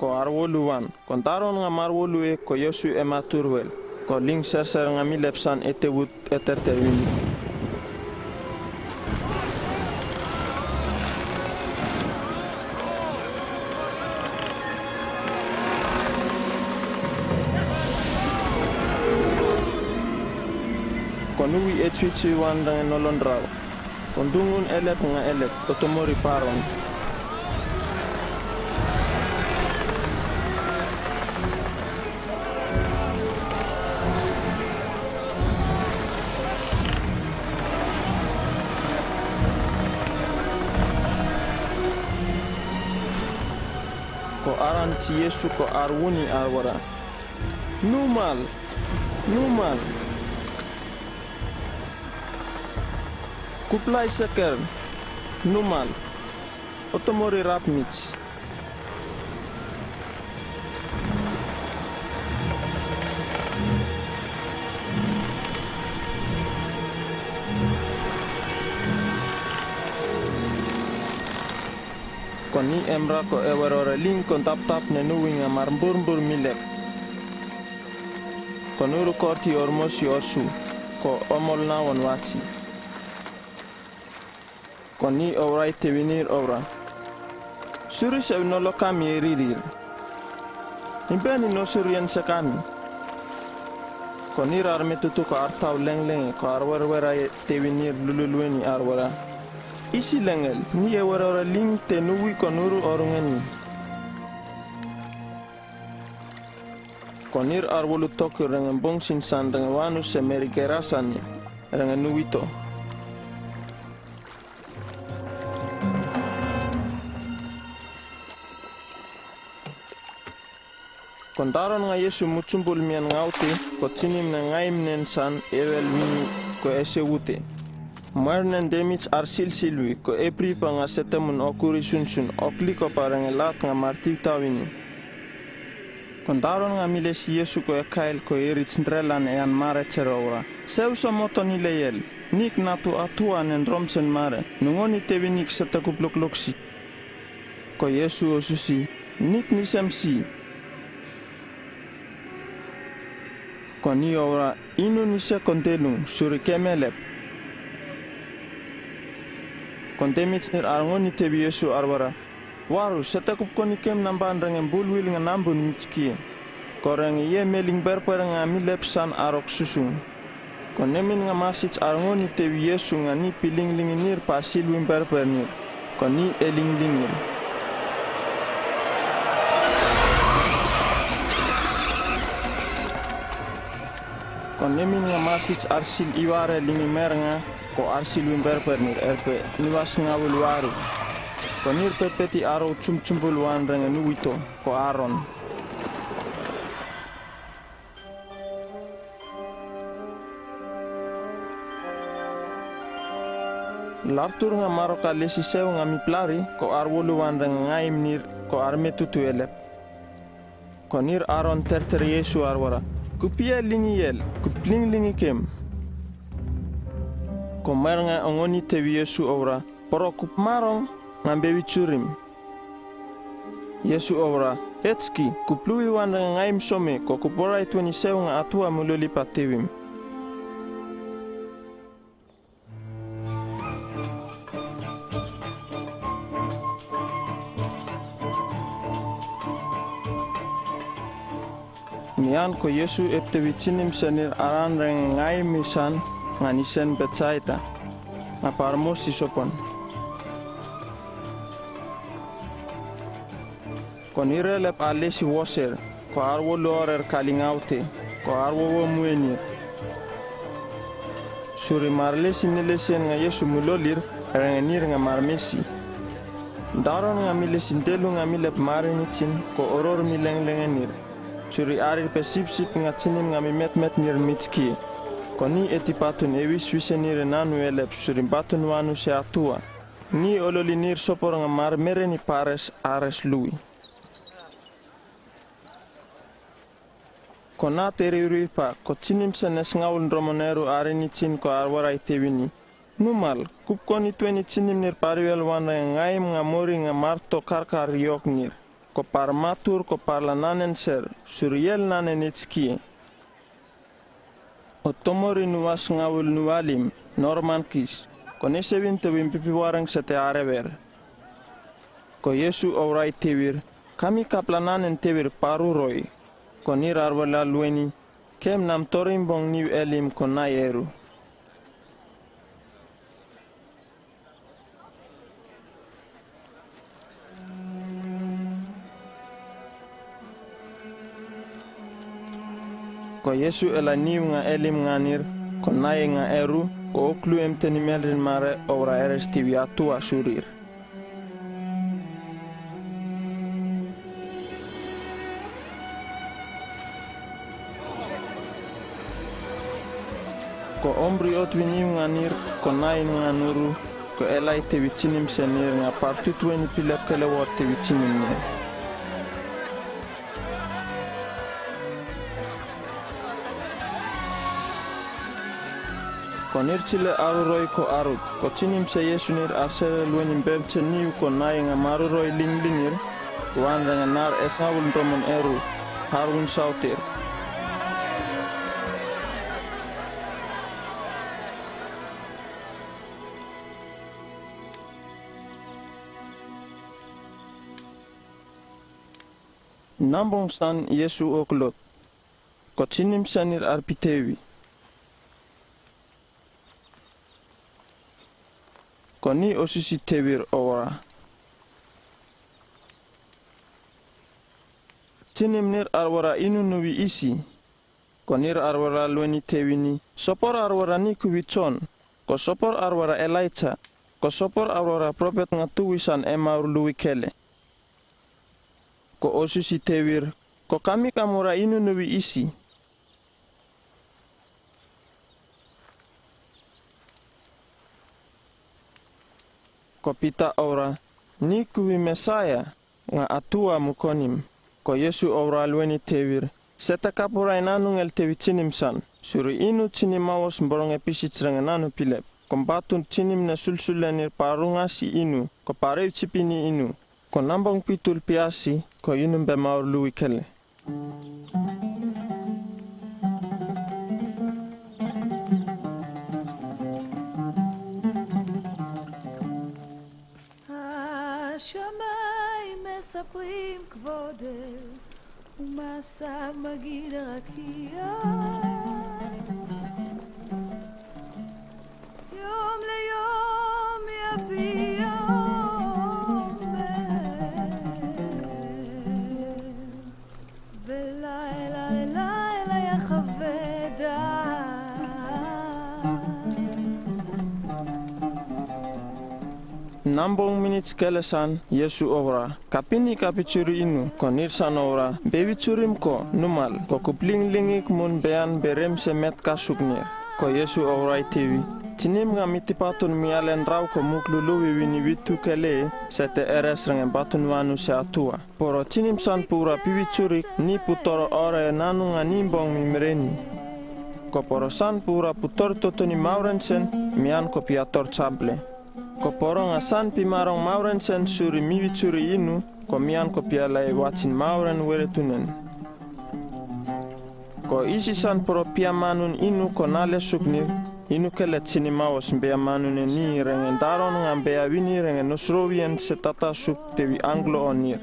ko arwolu wan, ko daron nga marwolu e ko Yisu e matur wel, ko ling serser nga milep san e tewut e terter wini. Ko nuwi e tsuitsui wan renge nolon rau. Ko dungun elep nga elep, otomori paron. Ko aran ti Yisu ko arwuni arwara. Numal! Numal! Kuplai seker, numal, otomori rapmij. Ko ni emra ko ewer ore ling ko dapdap ne nuwi nga marmburmbur milep. Ko nuru korti ormosi orsu, ko omol nawan watsi. Ko ni obra i tewinir obra. Suri se u nolo kami e ririr. Imben i no suri en se kami. Ko nir armetutu ko artau lengleng ko arwerwer a i tewinir lululueni arwara. Isi lengel, ni ewer ore ling te nuwi ko nuru orungeni. Ko nir arwolu tokir renge bong sin san renge wanu se meri Gerasani, renge nuwito. Ko daron nga Yisu mutsumbul mian ngaute, ko tsinim ne ngaimnen san ewel wini ko esewute. Muernen demij arsil silwi, ko epripa nga setemun okuri sunsun, okli ko pa renge lat nga martiwtaw wini. Ko daron nga milesi Yisu ko ekail ko irij ndrelan e an mare cher obra. Seu somoto ni leyel, nik natu atua nen romsen mare, nungoni tewi nik sete kuplukluksi. Ko Yisu o susi, nik nisem si. Ko ni obra, inu nise kon telung, suri kemelep. Kon demij nir arngoni tewi Yisu arwara. Waru, sete kupkoni kem namban renge bulwil nga nambun mijki. Ko renge ye meling berber nga milep san arok susung. Ko nemin nga masij arngoni tewi Yisu nga ni pilinglingin nir pa silwin berber nir. Ko ni elinglingin. Ko nemin nga masij arsil iware lingi mer nga, ko arsil win berber nir erpe, ni was nga wul waru. Ko nir pepeti aro chumchumbul wan renge nuwito, ko aron. Lartur nga maroka lesi seu nga miplari, ko arwolu wan renge ngaim nir, ko armetutu elep. Ko nir aron terter Yisu arwara. Kupia lingiyel, kuplinglingi kem. Ko mer nga ongoni tewi Yisu obra. Poro kup marong, nga bewi churim. Yisu obra. Etski, kupluwi wan renge ngaim some, ko kuporait weni seu nga atua muloli pa tewim. Mian ko Yisu eptewi chinim senir aran renge ngaim misan nga nisen Betsaida. Aparmos i sopon. Ko nir elep alesi woser, ko arwolu orer kalingaute, ko arwowo muenir. Suri marlesi nilesian nga Yesu mulolir, rengenir nga marmesi. Daron nga mi lesindelu nga mi lep marinichin, ko oror mi lenglengenir. Suri arir pe sipsip nga chinim nga mi metmetnir mitski. Ko ni e tipatun e wiswisenir e nanu elep suri batun wanu se atua. Ni ololinir sopor nga mar mereni pares ares lui. Ko na teriruipa, ko chinim sen e sngaul ndromon eru arinichin ko arwara i tewini. Numal, kupkoni tueni chinimnir pariwel wan rengaim nga mori nga marto karkar rioknir. Ko par matur, ko par lananen ser, suri el nanen itskie. O tomori nuas ngawil nualim, normankis, ko nesewin tewin pipiwareng sete arewer. Ko Yesu oura i tewir, kami kapla nanen tewir paruroi. Ko nir arwala lueni, kem nam torimbong niu elim ko nai eru. Ko Yesu ela niu nga elim nga nir, ko nai nga eru, ko oklu em tenimelrin mare oura eres tiwi atua surir. Ko omri otwi niu nga nir, ko nai nga nuru, ko elai tewi chinim senir nga parti tueni pilep kele wor tewi chinim nir. Ko nir chile aruroi ko arut, ko chinim se Yesu nir arsere lueni mbem che niu ko nai nga maruroi linglingir, wan renga nar esngawul ndromon eru, harwin sautir. Nambong san Yesu oklot. Ko chinim senir arpi tewi. Ko ni osisi tewir oura. Chinim nir arwara inu nuwi isi. Ko nir arwara lueni tewini, sopor arwara ni kuwi chon, ko sopor arwara Elaicha, ko sopor arwara propet nga tuwi san emaur luwi kele. Ko osisi tewir, ko kami kamura inu nuwi isi. Ko Pita oura, ni kuwi Mesaia, nga atua mukonim. Ko Yesu oura lueni tewir, seta kapura inanu ngel tewi chinim san, suri inu chinim awas mboronge pisich renga nanu pilep. Ko mbatun chinim ne sulsulenir parunga si inu, ko pareu chipini inu. Ko nambong pitul piasi, ko inu mbemaur luwi kele. השמים מספרים כבודך, ומעשיו מגיד הרקיע. יום ליום יביע אומר, ולילה ללילה יחווה דעת. Nambong minit kele san, Yesu oura, kapini kapi churi inu, ko nir san oura, bewi churim ko, numal, ko kupling lingik mun bean berem se met kasuk nir. Ko Yesu oura i tewi, chinim nga mi tipatun mi alen rau ko muk luluwi wini witu kele, sete eres renga batun wanu se atua. Poro chinim san pura piwi churik, ni putoro ore nanu nga nimbong mi mreni. Ko poro san pura putor totoni mauren sen, mian ko piator chaple. Ko poro nga san pi marong mauren sen suri miwi churi inu, ko mian ko pialai wachin mauren weretunen. Ko isi san poro pia manun inu ko nale suknir, inu kele chinim awas mbea manunen ni renga daron nga mbea wini renga nosrowien se tata suk tewi anglo onir.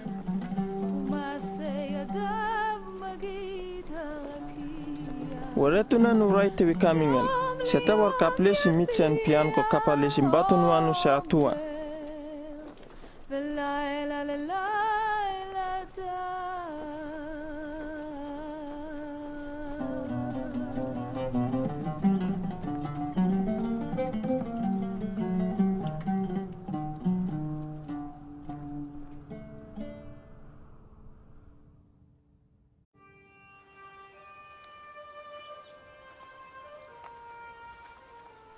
Weretunen urai tewi kamingel. Sete wor kaplesi mitsen pian ko kapalesi batunwanu se atua.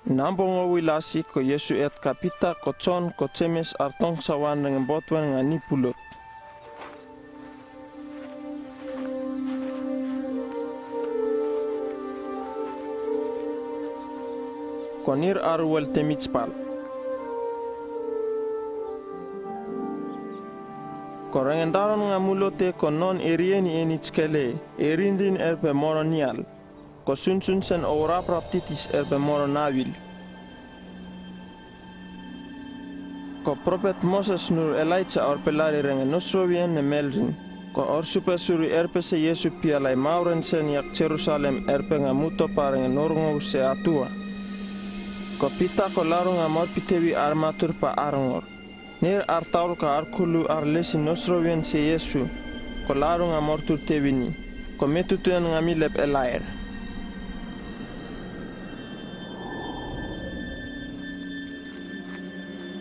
Nambong owi lasi ko Yisu et ka Pita ko Jon ko Jemes ar tong sawan rengem botwen nga ni pulot. Ko nir ar wel temij pal. Ko rengendaron nga mulote ko non erieni eni chkele, erinrin erpe moronial. Ko sunsun sen o raprap titis erpe moronawil. Ko propet Moses nuru Elaija or pelari renge nosrowien ne melrin. Ko or supe suri erpe se Yisu pialai mauren sen yak Jerusalem erpe nga muto pa renge norngou se atua. Ko Pita ko larung amor pitewi armatur pa arngor. Nir ar taul ka ar kulu ar lesi nosrowien se Yisu, ko larung amor turtewini, ko metutuen nga milep elaer.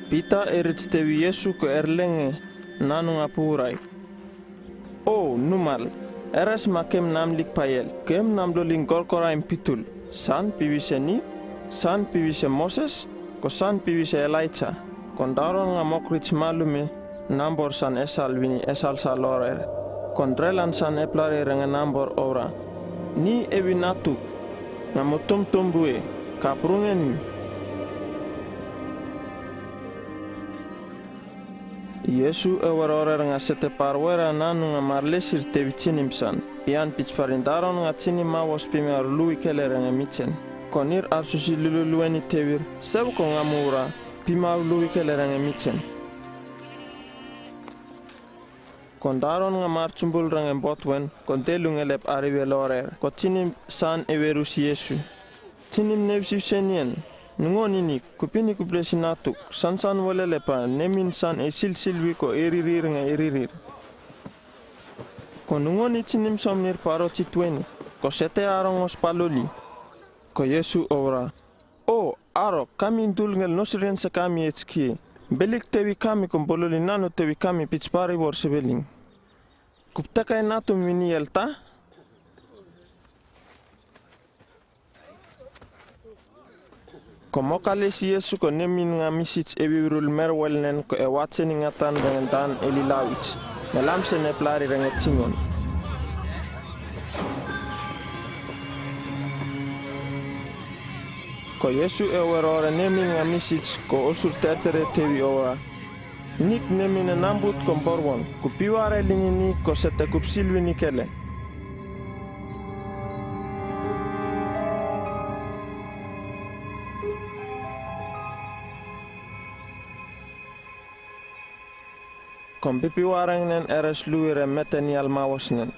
Pita eritstewi Yisu ko erlenge, nanung apurai. O, numal, eres ma kem namlik paiel, kem namloling korkoraim pitul, san piwi se ni, san piwi se Moses, ko san piwi se Elaija, kondaron nga mokrij malume, nambor san esal wini esal salorer, kondrelan san eplari renge nambor ora. Ni ewi natuk, nga motum tumbue, kaprungeni. Yisu ewer orer nga sete parwera nanung amar lesir tewi chinim san. Pian pich parindaron nga chinim mawos pima rului kele renge michen. Ko nir ar susi lululueni tewir, sewko nga mura, pima rului kele renge michen. Kondaron nga mar chumbul renge botwen, kondelu ngelep ariwe lorer, ko chinim san ewerusi Yisu. Chinim newsiusenien, nungoni nik, kupini kuplesi natuk, san san welele pa, nemin san e silsilwi ko eririr nga eririr. Ko nungoni chinim somnir paro chitweni, ko sete arongos paloli. Ko Yisu ora, O, aro, kami ndul ngel nosirien se kami echki, belik tewi kami kom bololi nanu tewi kami pich pari wor sebeling. Kuptekai natum wini elta? Ko mokalesi Yisu ko nemin nga misij ewi rul merwelnen ko ewacheni ngatan renge dan eli lawij. Melam sen eplari renge chingon. Ko Yisu ewer ore nemin nga misij ko osur tertere tewi ora. Nik nemin e nambut kom borwon, kupiware lingini ko sete kupsilwini kele. Kom pipiwarengnen eres luire metenial mawosnen.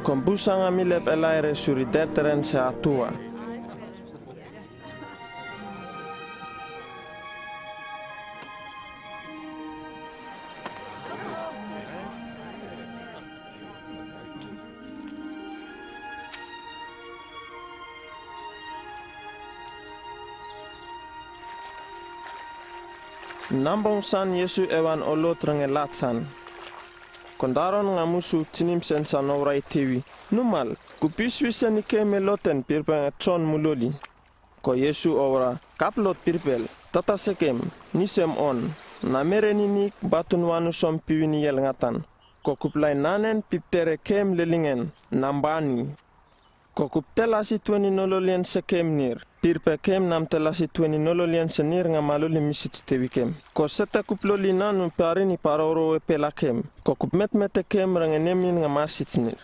Kom busa nga milep elaire suri derteren se atua. Nambong san Yisu ewan olot renge latsan. Kondaron nga musu chinim sen san obrai tewi. Numal, kupiswi sen i keme loten pirpeng e chon muloli. Ko Yisu obra, kaplot pirpel, tata sekem, ni sem on, na mere ni nik batun wanu som piwini yel ngatan. Ko kuplai nanen piptere kem lelingen, nambani. Ko kupte lasi tweni nololien sekem nir, pirpe kem namte lasi tweni nololien se nir nga maloli misij tewi kem. Ko sete kuploli nanu parini paroro e pela kem. Ko kupmetmete kem renge nemin nga masij nir.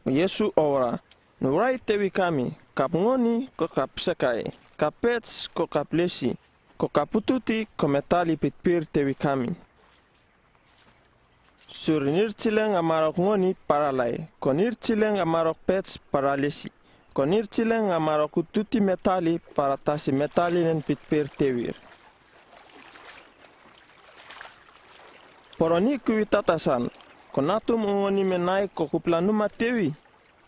Iesu obra: Nu rai tewi kami, kap ngoni ko kap sekae, kap pets ko kap lesi, ko kap ututi ko metali pitpir tewi kami. Suri nir chileng a marok ngoni para lae, ko nir chileng a marok pets para lesi, ko nir chileng a marok ututi metali para tasi metalinen pitpir tewir. Poro ni kuwi tata san, ko natum ungoni me nai ko kupla numa tewi,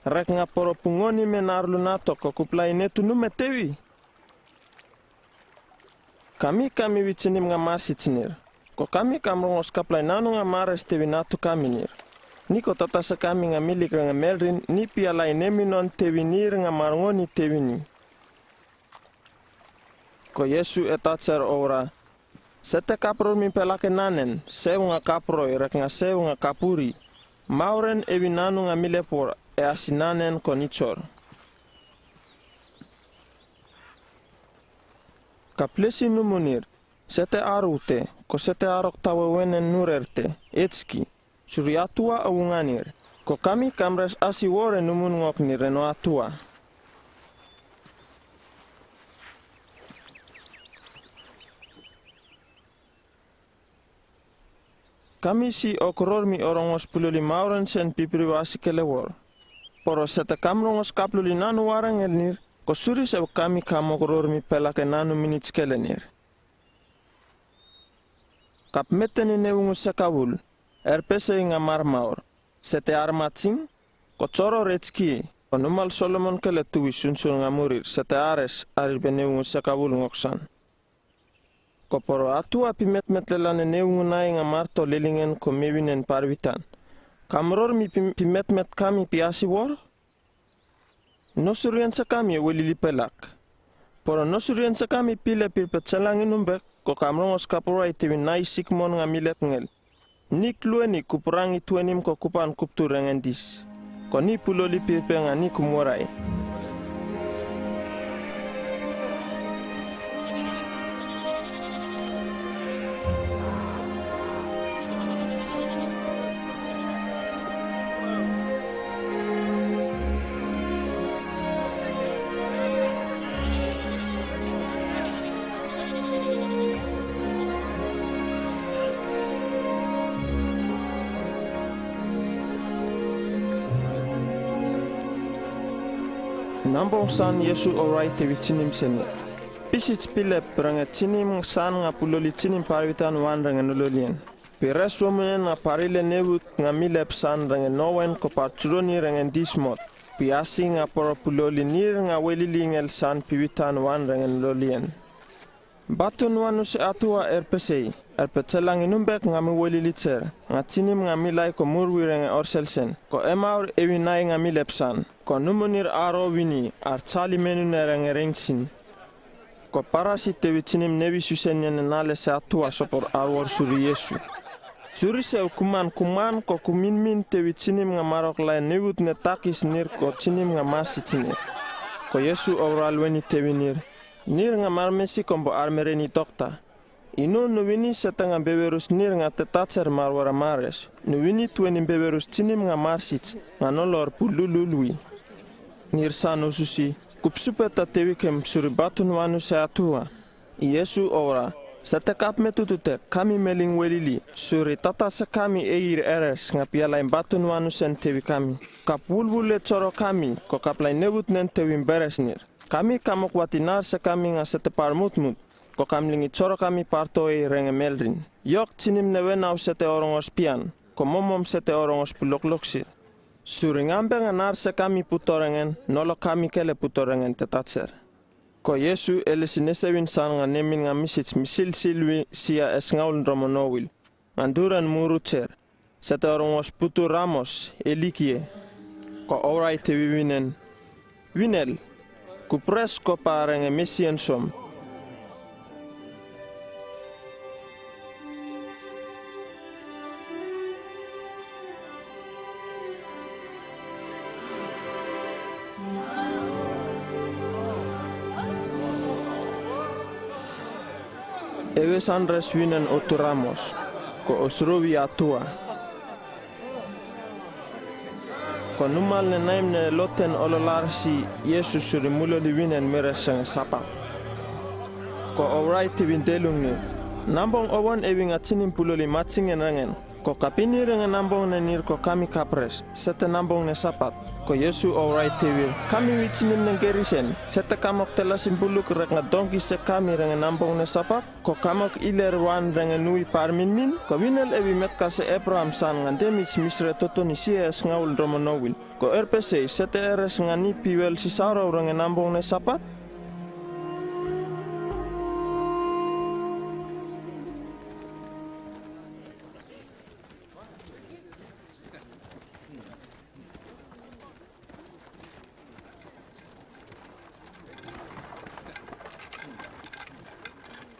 rek nga poro pungoni me narlu nato ko kupla inetu numa tewi? Kami kami wi chinim nga marsits nir, ko kami kam rongos kaplai nanu nga mares tewi natu kami nir. Ni ko tata sekami nga milik reng e melrin ni pia lai neminon tewi nir nga marngoni tewi ni. Ko Iesu e tatser obra: Sete kapror mi pelake nanen, sew nga kaproi rek nga sew nga kapuri. Mauren ewi nanu nga milep wor, e asi nanen ko nichor. Kap lesi numu nir, sete arute, ko sete arok tawewenen nurer te, etski, suri atua a unga nir, ko kami kam res asi wor e numun ngok nir e no atua. Kami si okror mi orongos pululi mauren sen pipriu asi kele wor. Poro sete kam rongos kapluli nanu warengel nir, ko suri sew kami kam okror mi pelake nanu minits kele nir. Kap meten i neungu sekabul, er pesei nga marmaur, sete armaching, ko choror etski, ko numal Solomon kele tuwi sunsun nga murir sete ares arir be neungu sekabul ngok san. Ko poro atua pi metmet lelan e neungu nai nga marto lelingen ko mewinen parwitan, kam ror mi pi, pi metmet kami pi asi wor? No surian sekami e welili pelak. Poro no surian sekami pile pirpe chelang inum bek, ko kam rongos kapurai tewi nai sikmon nga milep ngel. Ni klueni kupurangi tuenim ko kupan kuptu rengendis. Ko ni pululi pirpe nga ni kumurai. Nambong san Iesu orai tewi chinim seni. Pisits pilep reng e chinim san nga pululi chinim parwitan wan reng e nululien. Pires womunen nga parile newut nga milep san reng e nowen ko parchuroni reng e dismot. Pi asi nga poro pululi nir nga welili ngel san piwitan wan reng e nululien. Batun wanu se atua er pesei, er pe chelang inum bek nga mi welili cher, nga chinim nga milai ko murwi reng e orselsen, ko emaur ewi nai nga milep san, ko numu nir aro wini, ar chali menune reng e rengsin. Ko parasi tewi chinim newi susen ien e nale se atua sopor arwor suri Iesu. Suri sew kuman kuman ko kuminmin tewi chinim nga marok lai newut ne takis nir ko chinim nga marsits nir. Ko Iesu oral weni tewi nir. Nir nga marmesi kombo armeren i tokta. Inu nu wini sete nga bewerus nir nga te tacher marwara mares. Nu wini tueni bewerus chinim nga marsits, nga nolor pululul wi. Nir san ususi, kupsupeta tewi kem suri batun wanu se atua. Iesu ora, sete kap metutute, kami meling welili, suri tata se kami eir eres nga pialain batun wanu sen tewi kami. Kap wulwul e choro kami, ko kap lai newut nen tewi beres nir. Kami kamok wati nar se kami nga sete parmutmut, ko kamlingi choro kami parto ei reng e melrin. Yok chinim newen au sete orongos pian, ko momom sete orongos pulokloksir. Suri ngambe nga nar se kami puto rengen, nolo kami kele puto rengen te tacher. Ko Iesu ele sinesewin san nga nemin nga misits misilsil wi sia esngaul dromo nowil. Nganduren muru cher. Sete orongos putu ramos, elikie. Ko orai tewi winen. Winel, kupres ko pa reng e mesien som. Ewe san res winen otu ramos, ko osrowi atua. Ko numal ne naim ne loten ololar si Iesu suri muloli winen miras renge Sapat. Ko Obrai Teuin delungnir: Nambong owan ewi nga tinim puloli machingen rengen? Ko kapini renge nambong ne nir ko kami kapres, sete nambong ne Sapat. Ko Iesu Obrai Teuir: Kami wi tinim nengerisin, sete kamok tela simbuluk rek nga dongki se kami renge nambong ne Sapat? Ko kamok iler wan renge nui parminmin? Ko winel ewi metka se Ebraham san nga demij misre totoni siha e sngaul dromonowil. Ko erpesei, sete eres nga ni piwel si saurau renge nambong ne Sapat?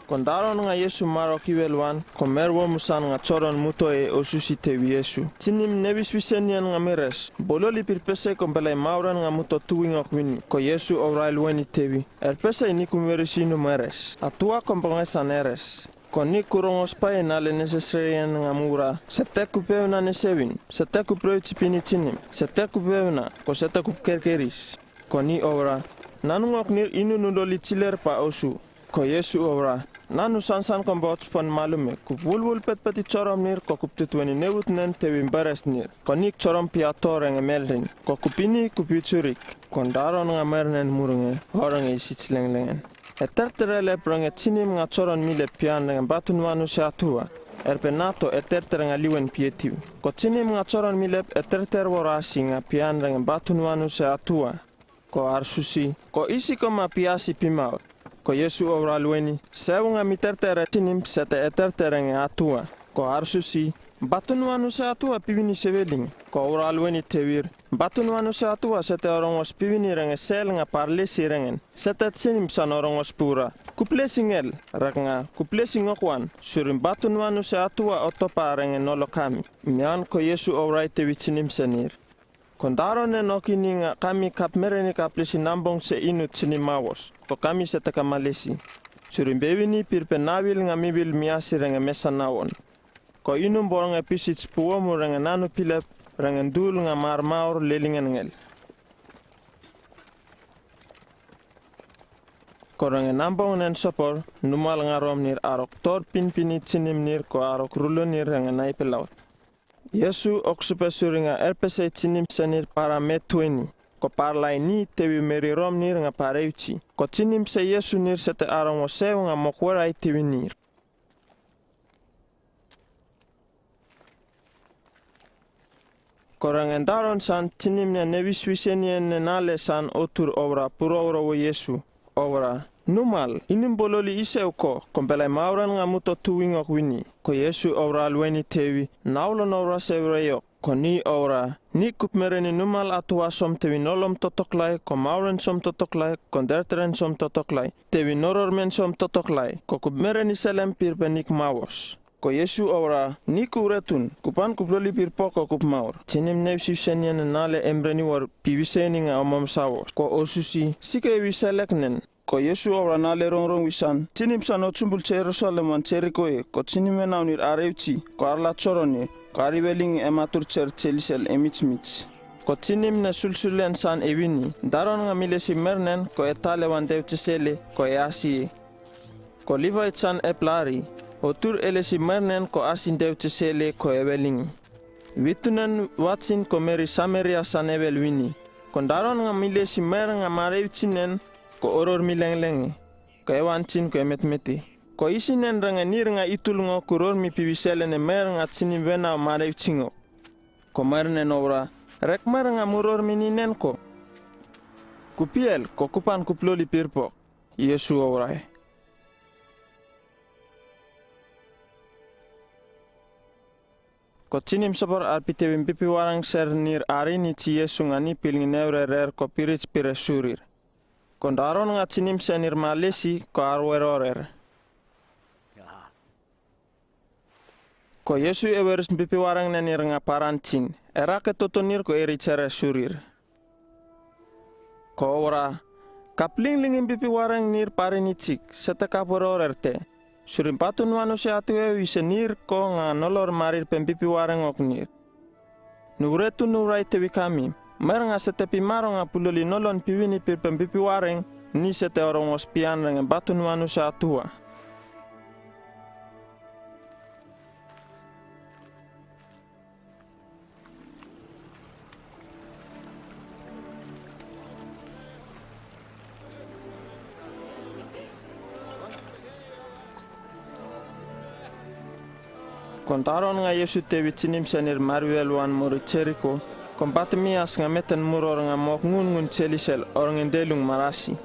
Ko ndaron nga Iesu maro kiwel wan, ko mer womusan nga choron mutoe osusi Teuin Iesu: Tinim, ne wiswisen ien nga miras, bololi pirpesei ko mbelai mauren nga muto tuingok wini. Ko Iesu Obrai Lueni Teuin: Erpesei, nik umeris i numeres, atua ko mbongesan eres. Ko nik kurongo spae nale nesesrerien nga mura, sete kupewna nesewin, sete kupreu chipini tinim, sete kupewna, ko sete kupkerkeris. Ko ni obra, nanungok nir inun uloli chilerpa osu. Ko Iesu obra: Nanu sansan ko mbochpon malume, kup wulwul petpeti chorom nir, ko kup tutweni newutnen teuin beres nir. Ko nik chorom piato renge melrin, ko kupini kup ichurik. Ko ndaron nga mernen murunge, horenge i sichlenglengin: Etertere lep renge tinim nga choron mi lep pian renge batunwanuse atua. Erpe nato etertere nga liwen pietiw. Ko tinim nga choron mi lep eterter worasi nga pian renge batunwanuse atua. Ko arsusi: Ko isi ko ma piasi pi maur. Ko Iesu obra lueni: Sew nga mi terter e tinim, sete eterter renge atua. Ko arsusi: Batunwanuse atua pibini seweling. Ko obra lueni teuir: Batunwanuse atua sete orongos pibini renge sel nga parlesi rengen, sete tinim san orongos pura. Kup lesi ngel, rek nga kup lesi ngokwan, surim batunwanuse atua otopa renge nolo kami. Mian ko Iesu obrai tewi tinim senir. Ko ndaron nen okini nga kami kapmereni kaplesi nambong se inu tinim mawos, ko kami sete kamalesi. Surim bewini pirpe nawil nga miwil miasi renge mesanawon. Ko inum boronge pisij puomu renge nanu pi lep, renge ndul nga mar maur lelingen ngel. Ko renge nambong nen sopor, numal nga rom nir arok tor pinpini tinim nir ko arok rulo nir renge naipe laut. Iesu ok supe suri nga erpesei tinim senir para me tueni, ko parlaini tewi meri rom nir nga pareuchi. Ko tinim se Iesu nir sete arongo sew nga mokwerai tewi nir. Ko renge ndaron san tinim nen ne wiswisen ien ne nale san otur obra puro oro wo Iesu. Obra: Numal, inum bololi isew ko, ko mbelai mauren nga muto tuingok wini. Ko Iesu obra lueni tewi: Naulon obra sew reyok. Ko ni obra: Nik kupmereni numal atua som tewi nolom totoklai, ko mauren som totoklai, ko nderteren som totoklai, tewi norormen som totoklai, ko kupmereni selem pirpe nik mawos. Ko Iesu obra: Nik uretun, kupan kup loli pirpok ko kup maur. Tinim ne wiswisen ien ne nale emreni wor piwiseni nga omom sawos. Ko osusi: Sike wiselek nen. Ko Iesu obra nale rongrong wisan: Tinim san ochumbul che Ierusalem wan Jeriko e, ko tinim menau nir areuchi, ko arla choron nir, ko ariweling e matur cher chelisel e michmich. Ko tinim ne sulsulen san ewini: Ndaron nga milesi mernen, ko etale wan deutesele, ko easi e. Ko Livait san eplari: Otur elesi mernen, ko asin deutesele, ko ewelingi. Witunen wachin ko meri Sameria san ewel wini: Ko ndaron nga milesi mer nga mareuchinen, ko oror mi lenglengi, ko ewanchin ko emetmeti. Ko isinen renge nir nga itul ngok, ko rormi piwiselen e mer nga tinim wenau mareuchi ngok. Ko mernen obra: Rek mer nga murormininen ko. Kup iel, ko kupan kup loli pirpok. Iesu obrai. Ko tinim sopor arpi tewi mbipi warang ser nir arini chi Iesu nga ni pil ngineure rer ko pirij pire surir. Ko ndaron nga tinim senir malesi ko arwerorer. Ko Iesu eweris mbipi warang nen nir nga paranchin, erake toto nir ko eri chere surir. Ko obra: Kapling lingi mbipi warang nir parini chik, sete kapwerorer te. Surim batunwanuse atua ewi se nir ko nga nolor marir pe mbipi warang ok nir. Nuretun nurai tewi kami, Maer nga sete pi marong a puloli nollon piwini pirpen bipiwareng, ni sete orongo spian rengem batunwanus a atua. Kontaron nga Yisu tewi tinimsenir mariwel wan mori Jeriko, kon Batimias nga meten muror nga mok ngun ngun chelisel, orongen delung marasi.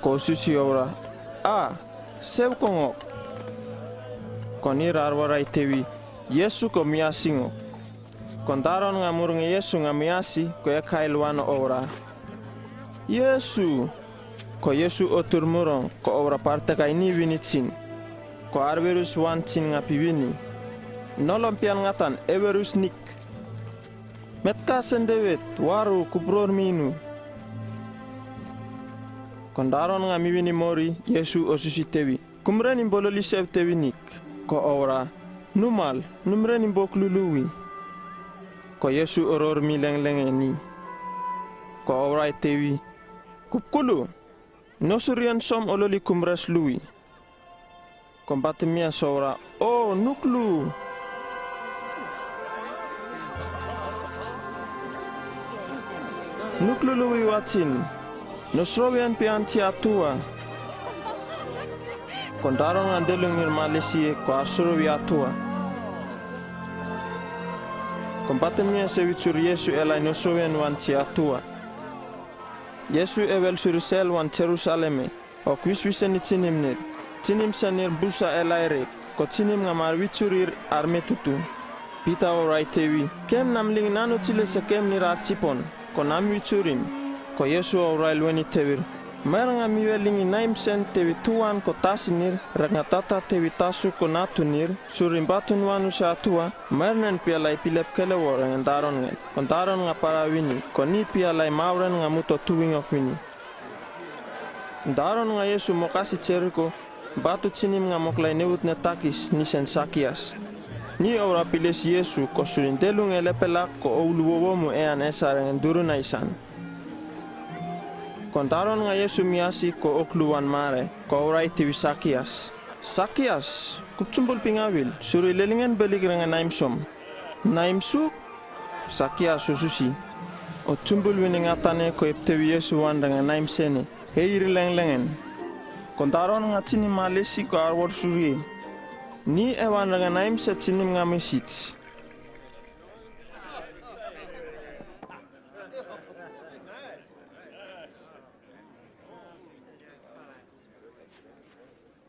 Ko susi obra, "A, seu ko ngok." Kon ir arwarai tewi, "Yisu ko miasi ngok." Kontaron nga murung e Yisu nga miasi, ko ekail wan obra, "Yisu!" Ko Yisu otur murong, ko obra partekaini wini chin. Ko arwirus wan chin nga piwini, "Nolom pian ngatan, ewirus nik. Metkasen Dewid, waru, kupror minu." Kontaron nga miwini mori, Yisu o susi tewi, "Kumren in bo loli seu tewi nik?" Ko obra, "Numal, numren in bo klu luwi." Ko Yisu oror mi lengleng e ni. Ko obra e tewi, "Kupkulu, no surian som o loli kumres luwi." Kon Batimias obra, "O, nuklu! Nuklu luwi wachin, no surowian pian chi atua." Kontaron nga delungnir malesi e ko arsurowi atua. Kon Batimias e wichur Yisu elai no surowian wan chi atua. Yisu ewel surisel wan Jerusalem e, ok wiswisen i tinimnir. Tinimsenir busa elai rek, ko tinim nga mar wichurir armetutu. Pita obra e tewi, "Kem namling nanu chile se kemnir archipon, ko nam wichurim." Ko Yisu obra e lueni tewir, "Maer nga miwe lingi naimsen tewi tuan ko tasinir, rek nga tata tewi tasu ko natunir, surin batunwanus a atua, maer nen pia lai pilep kelewor engen daron ngel." Kontaron nga para wini, ko ni pia lai mauren nga muto tuwingok wini. Daron nga Yisu mokasi Jeriko, batu tinim nga moklai neutne takis, nisen Sakias. Ni obra piles Yisu, ko surin delung e lepelak, ko oulu wowomu e an esar engen durun aisan. Kontaron nga Yisu miasi, ko oklu wan mare, ko obra e tewi Sakias, "Sakias, kuk chumbul pingawil, suri lelingen belik rengen naim som." "Naim suk?" Sakias o susi. O chumbul wini ngatan e ko eptewi Yisu wan rengen naimsen e, heir lengleng en. Kontaron nga tinim malesi ko arwor suri e. Ni e wan rengen naimse tinim nga misit.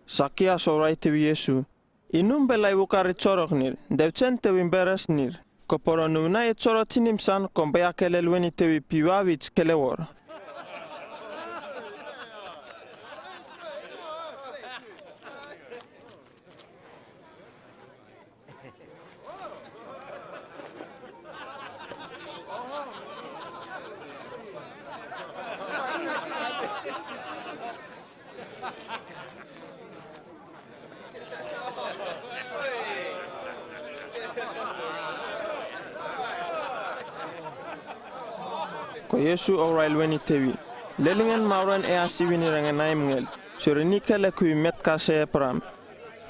Sakias obra e tewi Yisu, "Inum be lai wukar i choroknir, dewchen tewi beresnir. Ko poro nu nai choro tinim san, kon be akele lueni tewi piwawij kelewor." Ko Yisu obra e lueni tewi, "Lelingen mauren e asiwini rengen naim ngel, suri ni kele kui metkase e pram.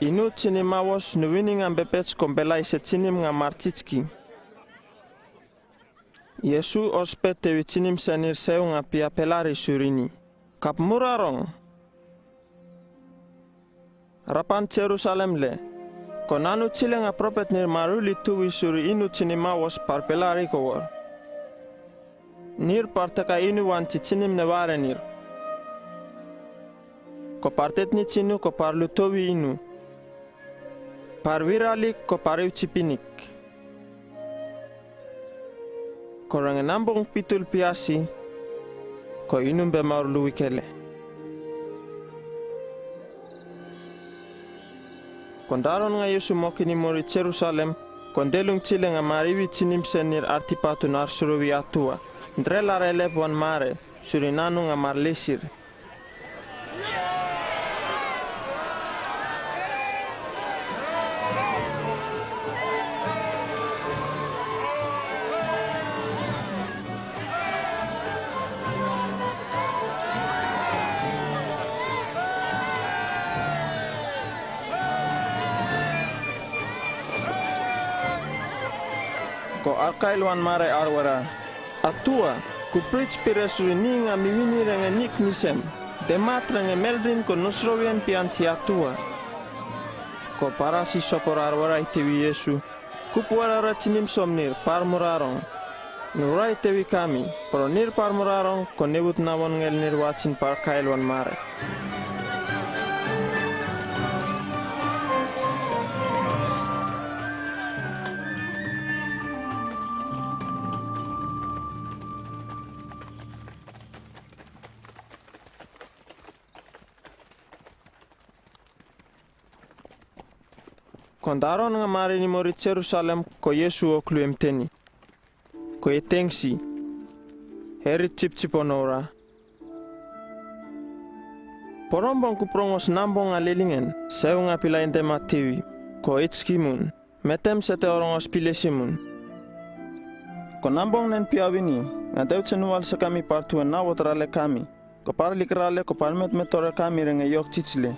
Inu tini mawos nu wini ngam bepets kon be lai se tinim nga marchitski." Yisu o hospe tewi tinim senir seu nga pia pelari suri ni, "Kapmurarong. Rapan Jerusalem le, ko nanu chile nga propetnir maruli tuwi suri inu tini mawos par pelari ko wor. Nir par teka inu wan chi tinim ne warenir. Ko par tetni chinu ko par lutowi inu, par wiralik ko par iwchipinik. Ko rengen ambong pitul piasi, ko inum be maur luwi kele." Kon daron nga Yisu mokini mori Jerusalem, kon delung chile nga mar iwi tinim senir artipatun arsuruwi atua, ndrel ar elep wan mare, suri nanu nga mar lesir. Ko arkail wan mare arwera, Atua, kuprij pire suri ninga mi wini renge nik nisem, demat renge melrin ko nosrowian pian ti atua. Ko parasi sopor arwera i tewi Yesu, kup wara ra tinim somnir par murarong. Nurai tewi kami, poro nir par murarong, ko newut nawon ngel nir watin parkail wan mare. Ko ndaron nga mare ni mori Jerusalem, ko Yesu oklu emteni. Ko etengsi, herit cipcipon ora. Poro mbong kup rongos nambong nga lelingen, seu nga pilain te matewi, ko echki mun, metem sete orongos pilesi mun. Ko nambong nen pia wini, nga deu chenwal se kami par tuwe nawot rale kami. Ko par likra le, ko par metmetore kami renge yok cicile.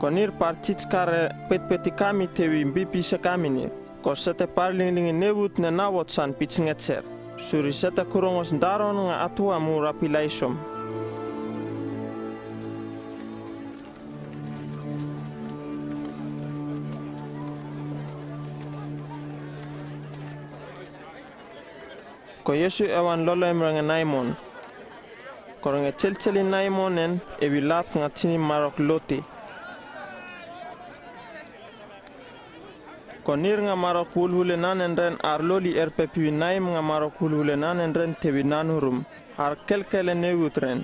Ko nir par cic kare petpeti kami tewi mbipi se kami nir. Ko sete par linglingi newut ne nawot san picnget ser. Suri sete kurongos ndaron nga atua mura pilai som. Ko Yesu ewan lolem renge naimon. Ko renge chelcheli naimon en ewi lap nga tinim marok loti. Ko nir nga marok wulwule nanen ren ar loli erpe piwi naim nga marok wulwule nanen ren tewi nanurum, ar kelkele newut ren.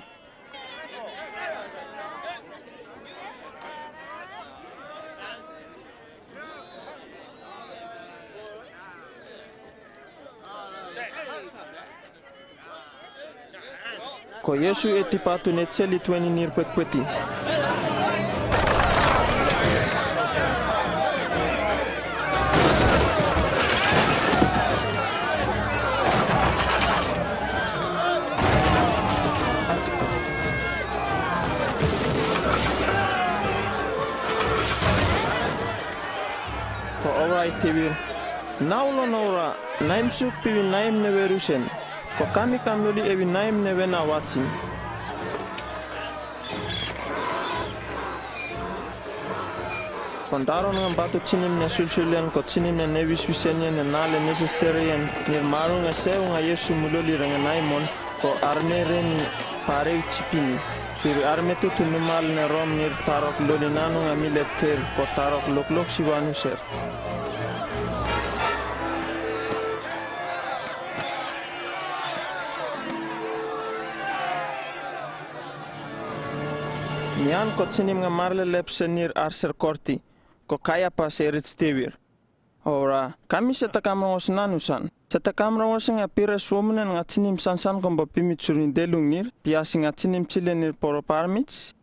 Ko Yesu e tipatu ne cheli tweni nir kwetkweti. Ko ora i tewir, nau lon ora, naim suk piwi naim newe rusen, ko kami kam loli ewi naim newe na watin. Ko ndaron nga mbatu tinim ne sulsulen, ko tinim ne newiswisenien ne nale neseserien nir marung e seu nga Yesu mu loli renge naimon, ko arme reni parewi cipini. Suri arme tutu numal ne rom nir tarok loli nanu nga milep ter, ko tarok loklok siwanu ser. Nian ko tinim nga marlelep se nir ar ser korti, ko Kayapas e rits tewir. Ora, kami sete kam rongos nanu san. Sete kam rongos nga pire swomnen nga tinim sansan kombo pimit suri delung nir, piasi nga tinim chile nir poro parmits.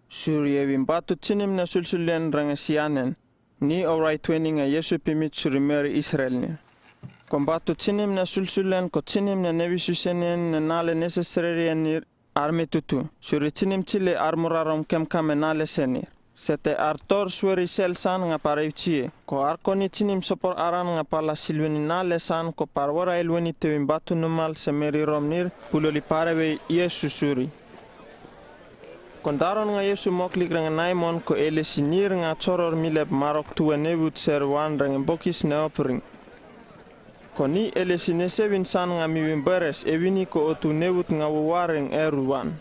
Suri ewi mbatu tinim ne sulsulen renge sianen. Ni ora i tweni nga Yesu pimit suri meri Israel nir. Ko mbatu tinim ne sulsulen, ko tinim ne newiswisenien ne nale neseserien nir, arme tutu, suri tinim chile ar murarom kemkam e nale se nir. Sete ar tor sweri sel san nga parewi chie, ko ar koni tinim sopor aran nga pala silweni nale san ko par warail weni tewi mbatu numal se meri rom nir, pu loli parewi Yesu suri. Ko ndaron nga Yesu moklik renge naimon ko elesi nir nga choror milep marok tuwe newut ser wan renge bokis ne opring. Ko ni elesi nesewin san nga miwin beres e wini ko otu newut nga wawar renge eru wan.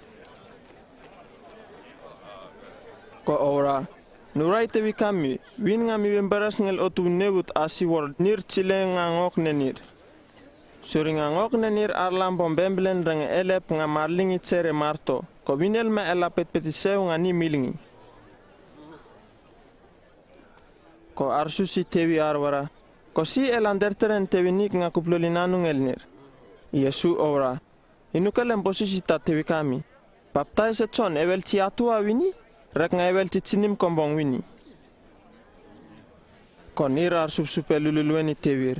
Ko ora, nurai tewi kami, win nga miwin beres ngel otu newut asi wor nir chile nga ngok ne nir. Suri nga ngok ne nir ar lambon bemblen renge elep nga marlingi chere marto, ko winel me ela petpeti seu nga ni milingi. Ko arsusi tewi arwara, ko si el anderteren tewi nik nga kup loli nanu ngel nir. Yesu ora, inukelem bosisi ta tewi kami. Baptais e Jon ewel chi atua wini, rek nga ewel chi tinim kombong wini. Ko nir arsupsup e lululweni tewir.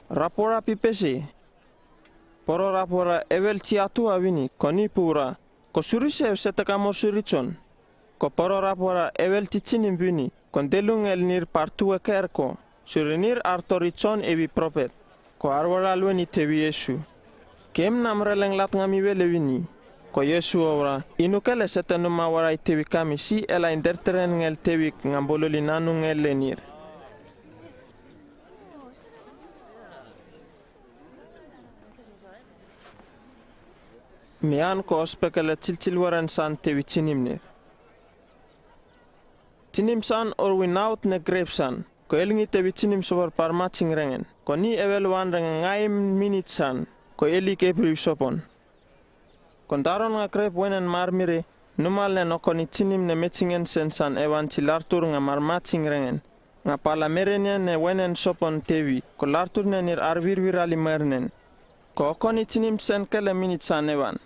Rapora pipesi. Poro rapora ewel chi atua wini, ko ni pura, ko suri seu sete kamor suri Jon. Ko poro rapora ewel chi tinim wini, ko ndelung el nir par tuwe ker ko. Suri nir artori Jon ewi propet. Ko arwara lueni tewi Yesu. Kem namreleng lat ngami we lewi ni. Ko Yesu obra, i nuke le sete numa warai tewi kami si ela inderterengel tewi ngam bololi nanu ngel le nir. Mian ko ospek ele chilchil weren san tewi chinim nir. Chinim san orwi naut ne grep san, ko elngi tewi chinim sopor parma ching rengen, ko ni ewel wan rengen ngaim minit san, ko eli ke priu sopon. Ko ndaron nga grep wenen marmire, numal nen okoni chinim ne mechingen sen san ewan chi lartur nga marma ching rengen, nga pala merenia ne wenen sopon tewi, ko lartur ne nir arwirwirali mernen. Ko okoni chinim sen kele minit san ewan.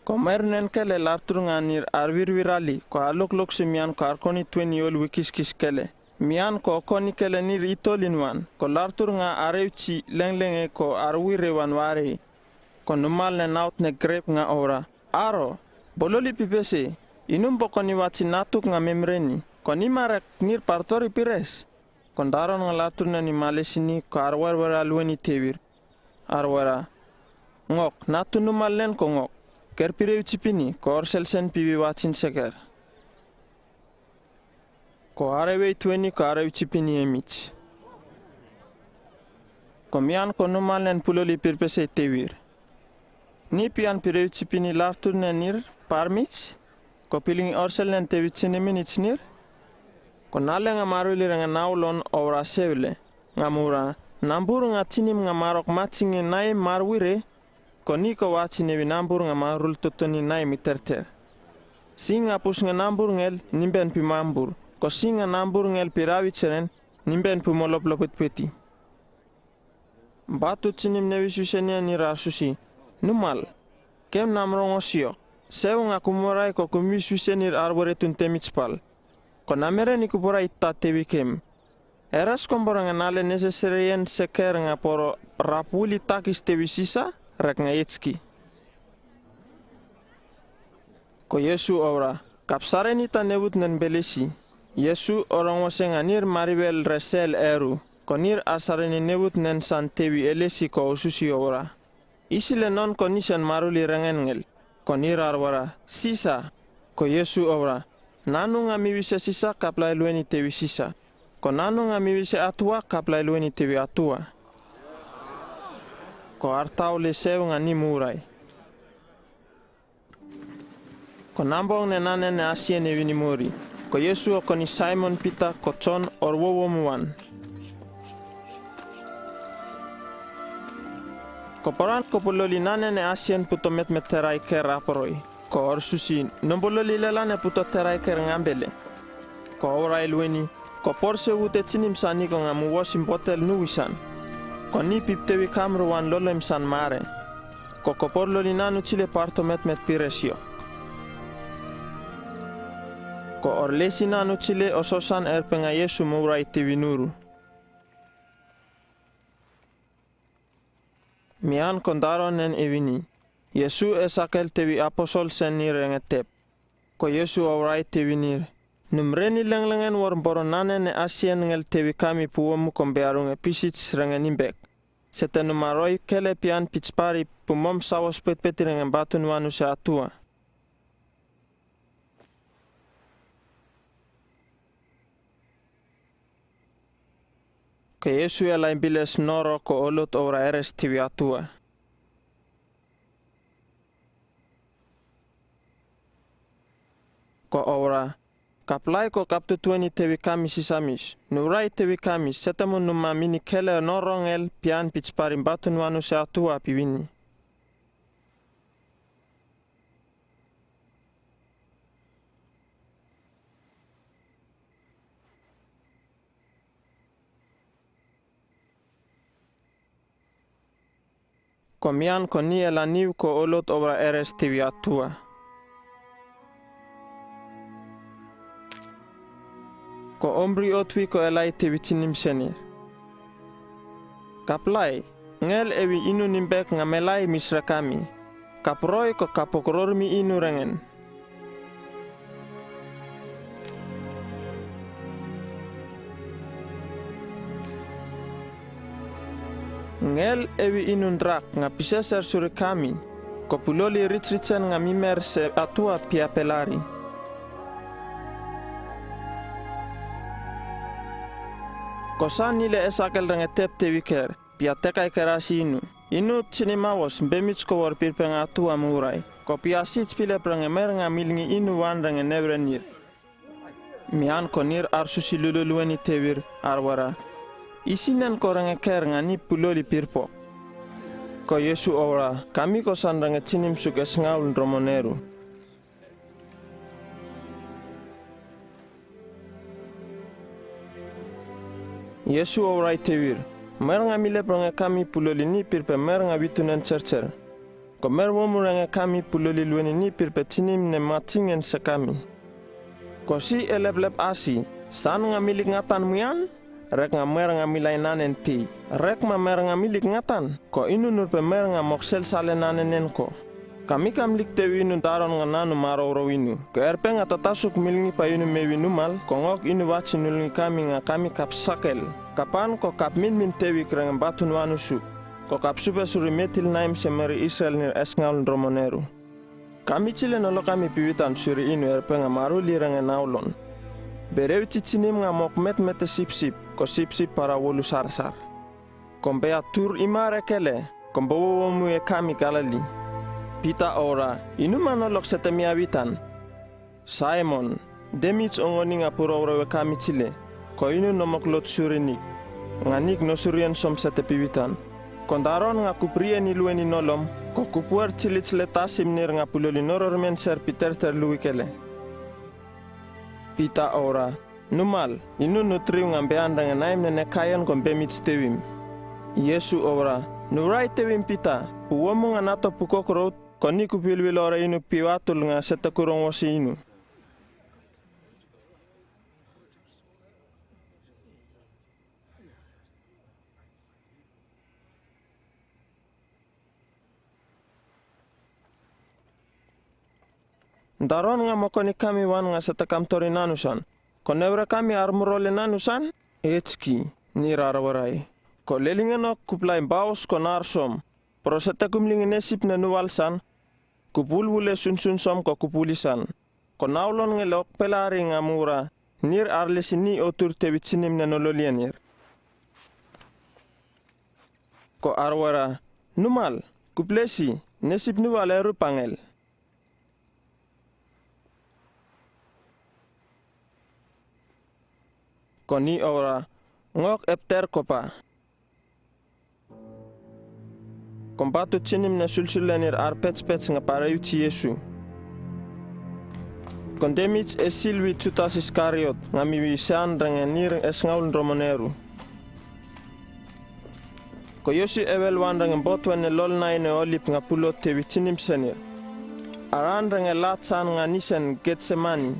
Ko mernen kele lartur nga nir arwirwirali, ko alok lok si mian ko arkoni tueni ol wikiskis kele. Mian ko okoni kele nir itolin wan, ko lartur nga arewchi lenglenge ko arwire wan ware. Ko numal ne naut ne grep nga obra. Aro, bololi pipese, inum bokoni wachi natuk nga memreni, ko ni marek nir partori pires. Ko ndaron nga lartur ne ni malesini ko arwerwer alueni tewir. Arwera. Ngok, natu numal len ko ngok. Ker pireu chipini, ko orsel sen piwi wachin seker. Ko arewei tueni ko areu chipini emich. Ko mian ko numal len puloli pirpesei tewir. Ni pian pireu chipini lartur nen nir, parmich, ko pilingi orsel nen tewi chiniminich nir. Ko nale nga maruli renga naulon obra sewle. Nga mura, nambur nga chinim nga marok machingi nai marwire, ko ni ko wachi newi nambur nga marul tutuni nai miterter. Si nga pus nga nambur ngel, nimben pi mambur, ko si nga nambur ngel pi rawi cheren, nimben pi molop lopit peti. Batu chinim newi susenien nir arsusi, numal, kem namrong osiok, sew nga kumorai ko kumwi susenir arwere tun temich pal. Ko namere ni kuporai ta tewi kem. Eras kombor nga nale neseserien seker nga poro rapuli takis tewi sisa, rek nga echki. Ko Yesu obra, kapsareni ta newut nen belesi. Yesu orong wase nga nir maribel resel eru, ko nir asareni newut nen san tewi elesi ko osusi obra. Isi le non ko ni sen maruli rengen ngel, ko nir arwara, sisa, ko Yesu obra, nanu nga miwise sisa kaplai lueni tewi sisa, ko nanu nga miwise atua kaplai lueni tewi atua. Ko artau le sew nga ni murai. Ko nambong ne nane ne asien ewi ni mori. Ko Yesu okoni Saimon Pita ko Jon orwowo muan. Ko poran ko pololi nane ne asien puto metmet terai ker aporoi. Ko orsusi, non pololi lelan e puto terai ker ngambele. Ko obra lueni, ko porse wute chinim sani ko nga muwosim botel nuwi san. Ko ni piptewi kamru wan lolem san mare. Ko kopor loli nanu chile parto metmet pires yok. Ko orlesi nanu chile ososan erpe nga Yesu murai tewi nuru. Mian ko ndaron nen ewi ni. Yesu e sakel tewi apostol sen nir rengetep. Ko Yesu obrai tewi nir. Numreni lenglengen wor boro nane ne asien ngel tewi kami puomu kombe arung e pisich rengen imbek. Sete numaroi kele pian pichpari pumom sawos petpeti rengen batun wanu se atua. Ko Yesu e lai biles noro ko olot obra eres tewi atua. Ko obra, kaplai ko kaptu tueni tewi kami sisamis, nurai tewi kami, sete mu numa mini kele noro ngel pian pichpari batun wanu se atua piwini. Ko mian ko ni e laniu ko olot obra eres tewi atua. Ko ombri otwi ko e lai tewi chinim senir. Kaplai, ngel ewi inu nimbek nga melai misra kami. Kaproi ko kapokror mi inu rengen. Ngel ewi inun drak nga piseser suri kami, ko puloli ritriten nga mimer se atua pia pelari. Ko sa nile e sakel renge tep tewi ker, pia teka i kerasi inu. Inu tini mawos, bemits ko wor pirpe nga atua murai. Ko pia sits pilep renge mer nga milngi inu wan renge nebrenir. Mian ko nir arsusi lululueni tewir, arwara. Isinen ko renge ker nga ni puloli pirpok. Ko Yesu owra, kami ko san renge tinim suk e sngaul dromoneru. Yesu owra i tewir, mer nga milep renge kami puloli ni pirpe mer nga witunen cercer. Ko mer womu renge kami puloli lueni ni pirpe tinim ne matingen se kami. Ko si e leplep asi, san nga milik ngatan muian, rek nga mer nga milainanen tei, rek ma mer nga milik ngatan, ko inu nurpe mer nga moksel sale nanen nen ko. Kami ka milik tewi inu daron nga nanu marouro inu, ko erpe nga tatasuk milngi pa inu mewi numal, ko ngok inu wachi nulngi kami nga kami kap sakel. Kapan ko kap minmin tewi kreng batun wanusu. Ko kap supe suri metil naim se meri Israel nir e sngaul dromoneru. Kami chile nolo kami piwitan suri inu erpe nga maruli renge naulon. Bereu chi chinim nga mok metmete sipsip, ko sipsip para wolu sarsar. Kom bea tur imar e kele, kom bowo womu e kami Galili. Pita owra, inu ma nolok sete miawitan. Saimon, demits ongoni nga purouro e kami chile, ko inu no moklot suri nik. Nga nik no surien som sete piwitan. Ko daron nga kuprien i lueni nolom, ko kupuer chili chile tasim nir nga puloli noror menser piterter luwi kele. Pita owra, numal, inu nutriu nga bean renge naim nene kaien kom bemits tewim. Yesu owra, nurai tewim Pita, pu womu nga nato pukok rout, ko ni kupilwil ora inu piwatul nga sete kurong wosi inu. Daron nga mokoni kami wan nga sete kamtori nanu san. Ko nebra kami armurole nanu san? Echki, nir arwarai. Ko lelingan ok kuplai baos ko nar som. Pro sete kumlingi nesip ne nual san. Kupul wule sunsun som ko kupuli san. Ko naulon ngelok pelari nga mura, nir arlesi ni otur tewi chinim ne nololienir. Ko arwara, numal, kuplesi, nesip nual eru pangel. Ko ni owra, ngok epter kopa. Kom batu chinim ne sulsulenir arpetspets nga pareuchi Yesu. Kon demits e sil wi Jutas Iskariot nga mi wi san renge nir e sngaul dromoneru. Ko Yesu ewel wan renge botwen ne lolnai ne olip nga pulot tewi chinim senir. Aran renge lat san nga nisen Getsemani.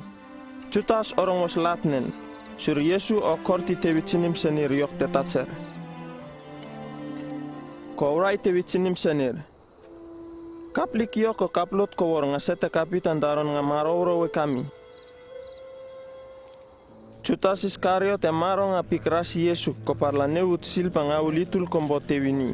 Jutas orongos latnen, sur Yesu o korti tewi chinim senir yok te tacher. Ko owrai tewi chinim senir. Kaplik yok ko kaplot ko wor nga sete kapitan daron nga marouro we kami. Jutas Iskariot e maro nga pikrasi Yesu ko parla newut silpa nga ulitul kombo tewi ni.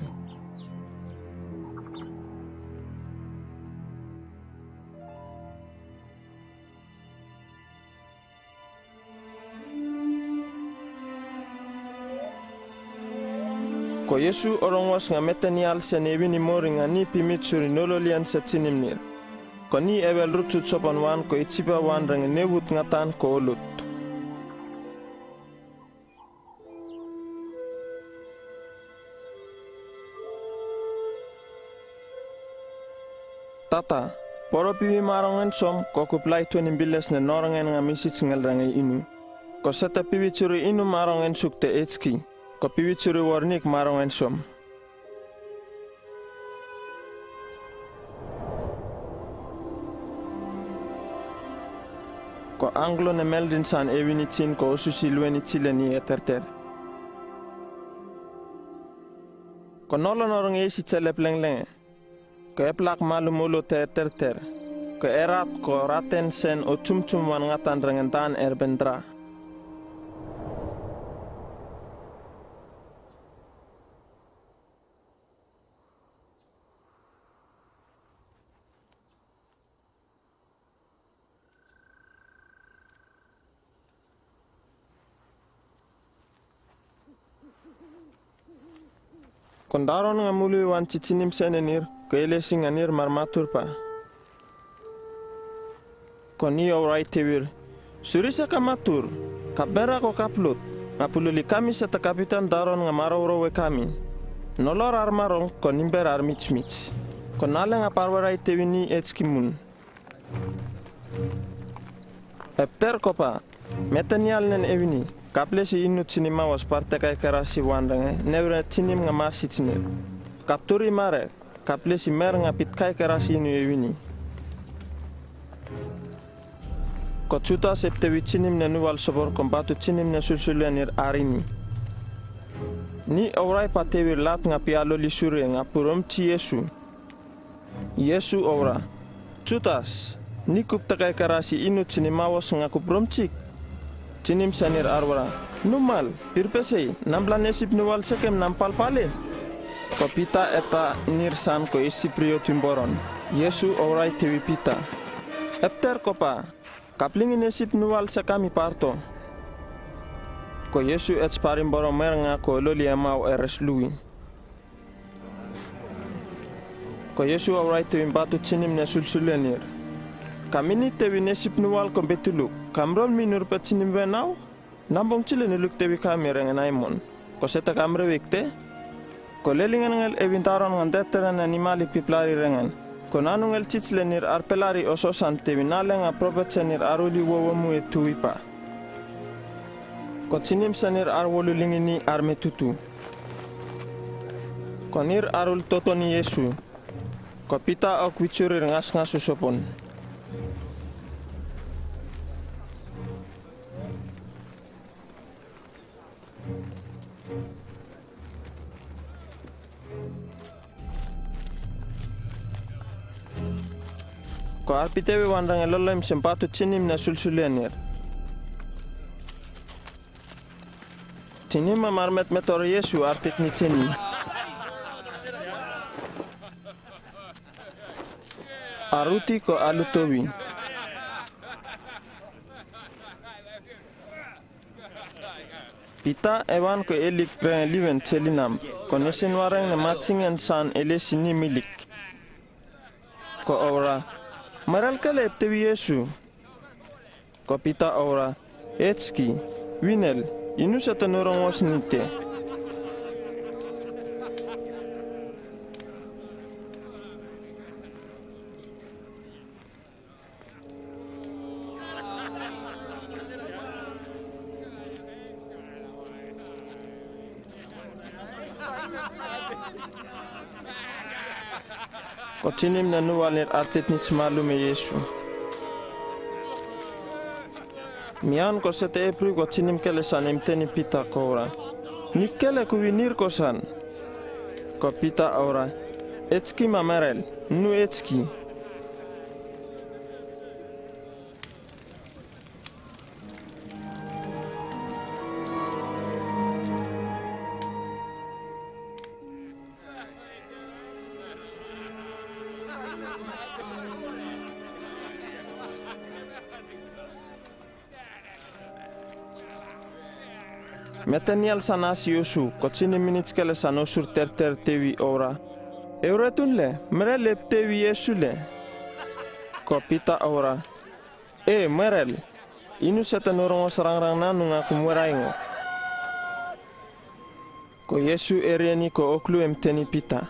Ko Yesu orongos nga metenial sen ewin i mori nga ni pimit suri nololian se chinim nir. Ko ni ewel ruchut sopan wan ko ichipa wan renge newut ngatan ko olut. Tata, poro piwi marongen som ko kuplai tweni biles ne norongen nga misits ngel renge inu. Ko sete piwi churi inu marongen suk te echki, ko piwi churi wornik marongen som. Ko anglo ne meldin san ewin i chin ko osusi luen i chile ni e terter. Ko nolo norong e isi chele plenglenge. Ko eplak malu mulu te terter. Ko erat ko raten sen o chumchum wan ngatan rengendan erbendra. Ko ndaron nga muluwi wan chichinim sen enir, ko elesi nga nir mar matur pa. Ko ni ow rai tewir, suri seka matur, kapmera ko kaplut, nga pululi kami seta kapitan daron nga marouro we kami. Nolo ar marong ko nimber ar michmich. Ko nale nga parwe rai tewi ni echki mun. Epter ko pa, mete nial nen ewini, kaple si inu chinimawas par tekaekerasi wan renge, neu re chinim nga masi chinel. Kapturi mare, kaple si mer nga pitkaekerasi inu ewini. Ko Jutas eptewi chinim ne nual sobor ko mbatu chinim ne sulsulenir arini. Ni ow rai pa tewir lat nga pia loli sure nga puromchi Yesu. Yesu ow ra, Jutas, ni kup tekaekerasi inu chinimawas nga kup romchik? Chinim sen nir arwara, numal, pirpesei, nambla nesip nual sekem nampalpale. Ko Pita eta nir san ko esip rio timboron. Yesu ow rai tewi Pita, epter ko pa, kaplingi nesip nual sekami parto. Ko Yesu ets parimboron mer nga ko loli emaw eres lui. Ko Yesu ow rai tewi mbatu chinim ne sulsulenir, kamini tewi nesip nual ko betuluk, kamron mi nurpe chinim we nau? Nambong chile nuluk tewi kami renge naimon, ko seta kamre wikte? Ko leli ngen ngel ewi ndaron ngan detere ne nimali piplari rengen. Ko nanu ngel chichle nir arpelari ososan tewi nale nga propet sen nir aruli wowo mu e tuwi pa. Ko chinim sen nir arwolu lingi ni armetutu. Ko nir arul toto ni Yesu. Ko Pita ok wichurir ngasngas usopon. Ko arpitewi wan renge lolem se mbatu chinim ne sulsulenir. Chinim ma marmet metor Yesu artit ni cheni. Aruti ko alutowi. Pita ewan ko elik renge liwen chelinam, ko nesen wareng ne machingen san elesi ni milik. Ko ow ra, meral kele eptewi Yesu? Ko Pita ow ra, echki, winel, inu seta nurongos nite. Ko chinim ne nual nir artit ni chmalu me Yesu. Mian ko seta epru ko chinim kele san emteni Pita ko ow ra, ni kele kuwi nir ko san. Ko Pita ow ra, echki ma meral, nu echki. Mete nial san asi osu, ko chinim minit kele san osur terter tewi ow ra, euretun le, meral eptewi Yesu le? Ko Pita ow ra, e, meral, inu seta nurongos rangrang nanu nga kum weraingo. Ko Yesu ereni ko oklu emteni Pita.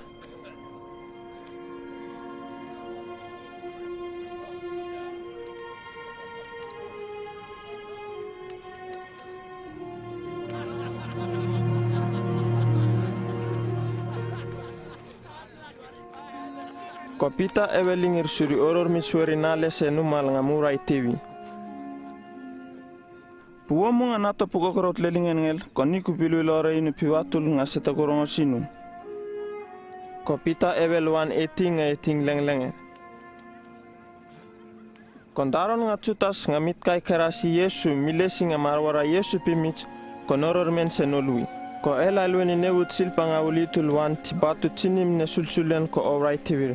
Ko Pita ewe lingir suri oror mi sweri nale se numal nga murai tewi. Puo mu nga nato puko korot lelingengel, ko ni ku pilu lore inu piwatul nga seta kurongosinu. Ko Pita ewe luan eting nga eting lenglenge. Ko ndaron nga Jutas nga mitkai kerasi Yesu, milesi nga marwara Yesu pimich, ko noror men se nolui. Ko ela lweni newut silpa nga ulitul wan ti batu chinim ne sulsulen ko orai tiwir.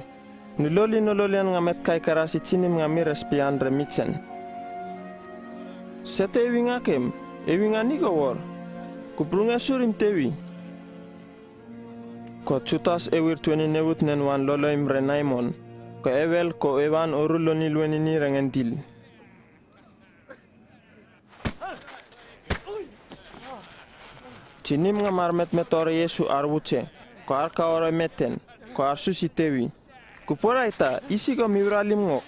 Nuloli nololian nga metkai kerasi chinim nga mires pian re michen. Sete ewingakem, ewinga ni ko wor. Kuprunge surim tewi. Ko Judas ewir twenine utnen wan loloim re Naimon, ko ewel ko eban oru loni lweni ni rengendil. Tinim nga mar metmetor e Yesu ar wuche, ko ar kaore meten, ko ar susi tewi, Kuporaita, isi ko mi uralim ngok?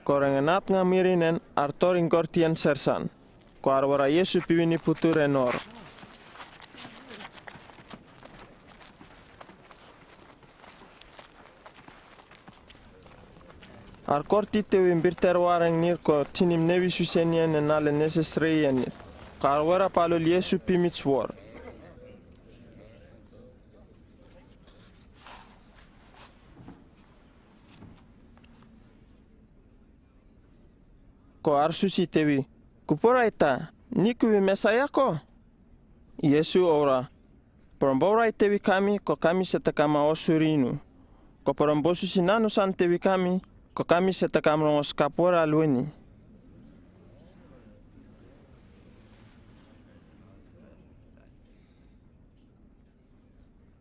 Ko rengenat nga mirinen ar tor ingkortian sersan, ko ar wera Yesu piwini putur e nor. Ar korti tewi mbirter wareng nir ko tinim newi susenien ne nale nesesreien nir, ko ar wera palul Yesu pimich wor. Ko ar susi tewi, Kuporaita, ni kuwi Mesaia ko? Yesu obra, Porom bobra i tewi kami, ko kami sete kama o suri inu. Ko porom bo susi nanu san tewi kami, ko kami sete kamrongos kapora lueni.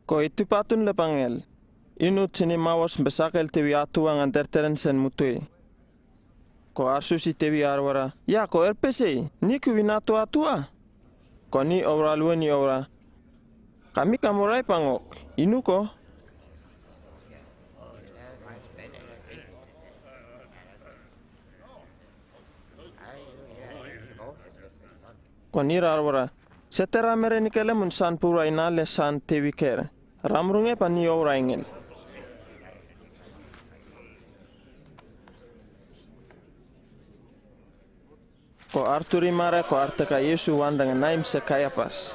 Ko i tupatun le pangel, inu tini mawos besakel tewi atua ngan terteren sen mutue. Ko ar susi tewi ar wera, ya ko erpesei, ni kuwi natu atua? Ko ni obra lueni obra, kami kamorai pangok, inu ko? Ko nir ar wera, sete ra mere nikele mun san pura i nale san tewi ker. Ramrunge pa ni obra ingel. Ko ar turi mare ko ar teka Yesu wan dengan naim se Kayapas.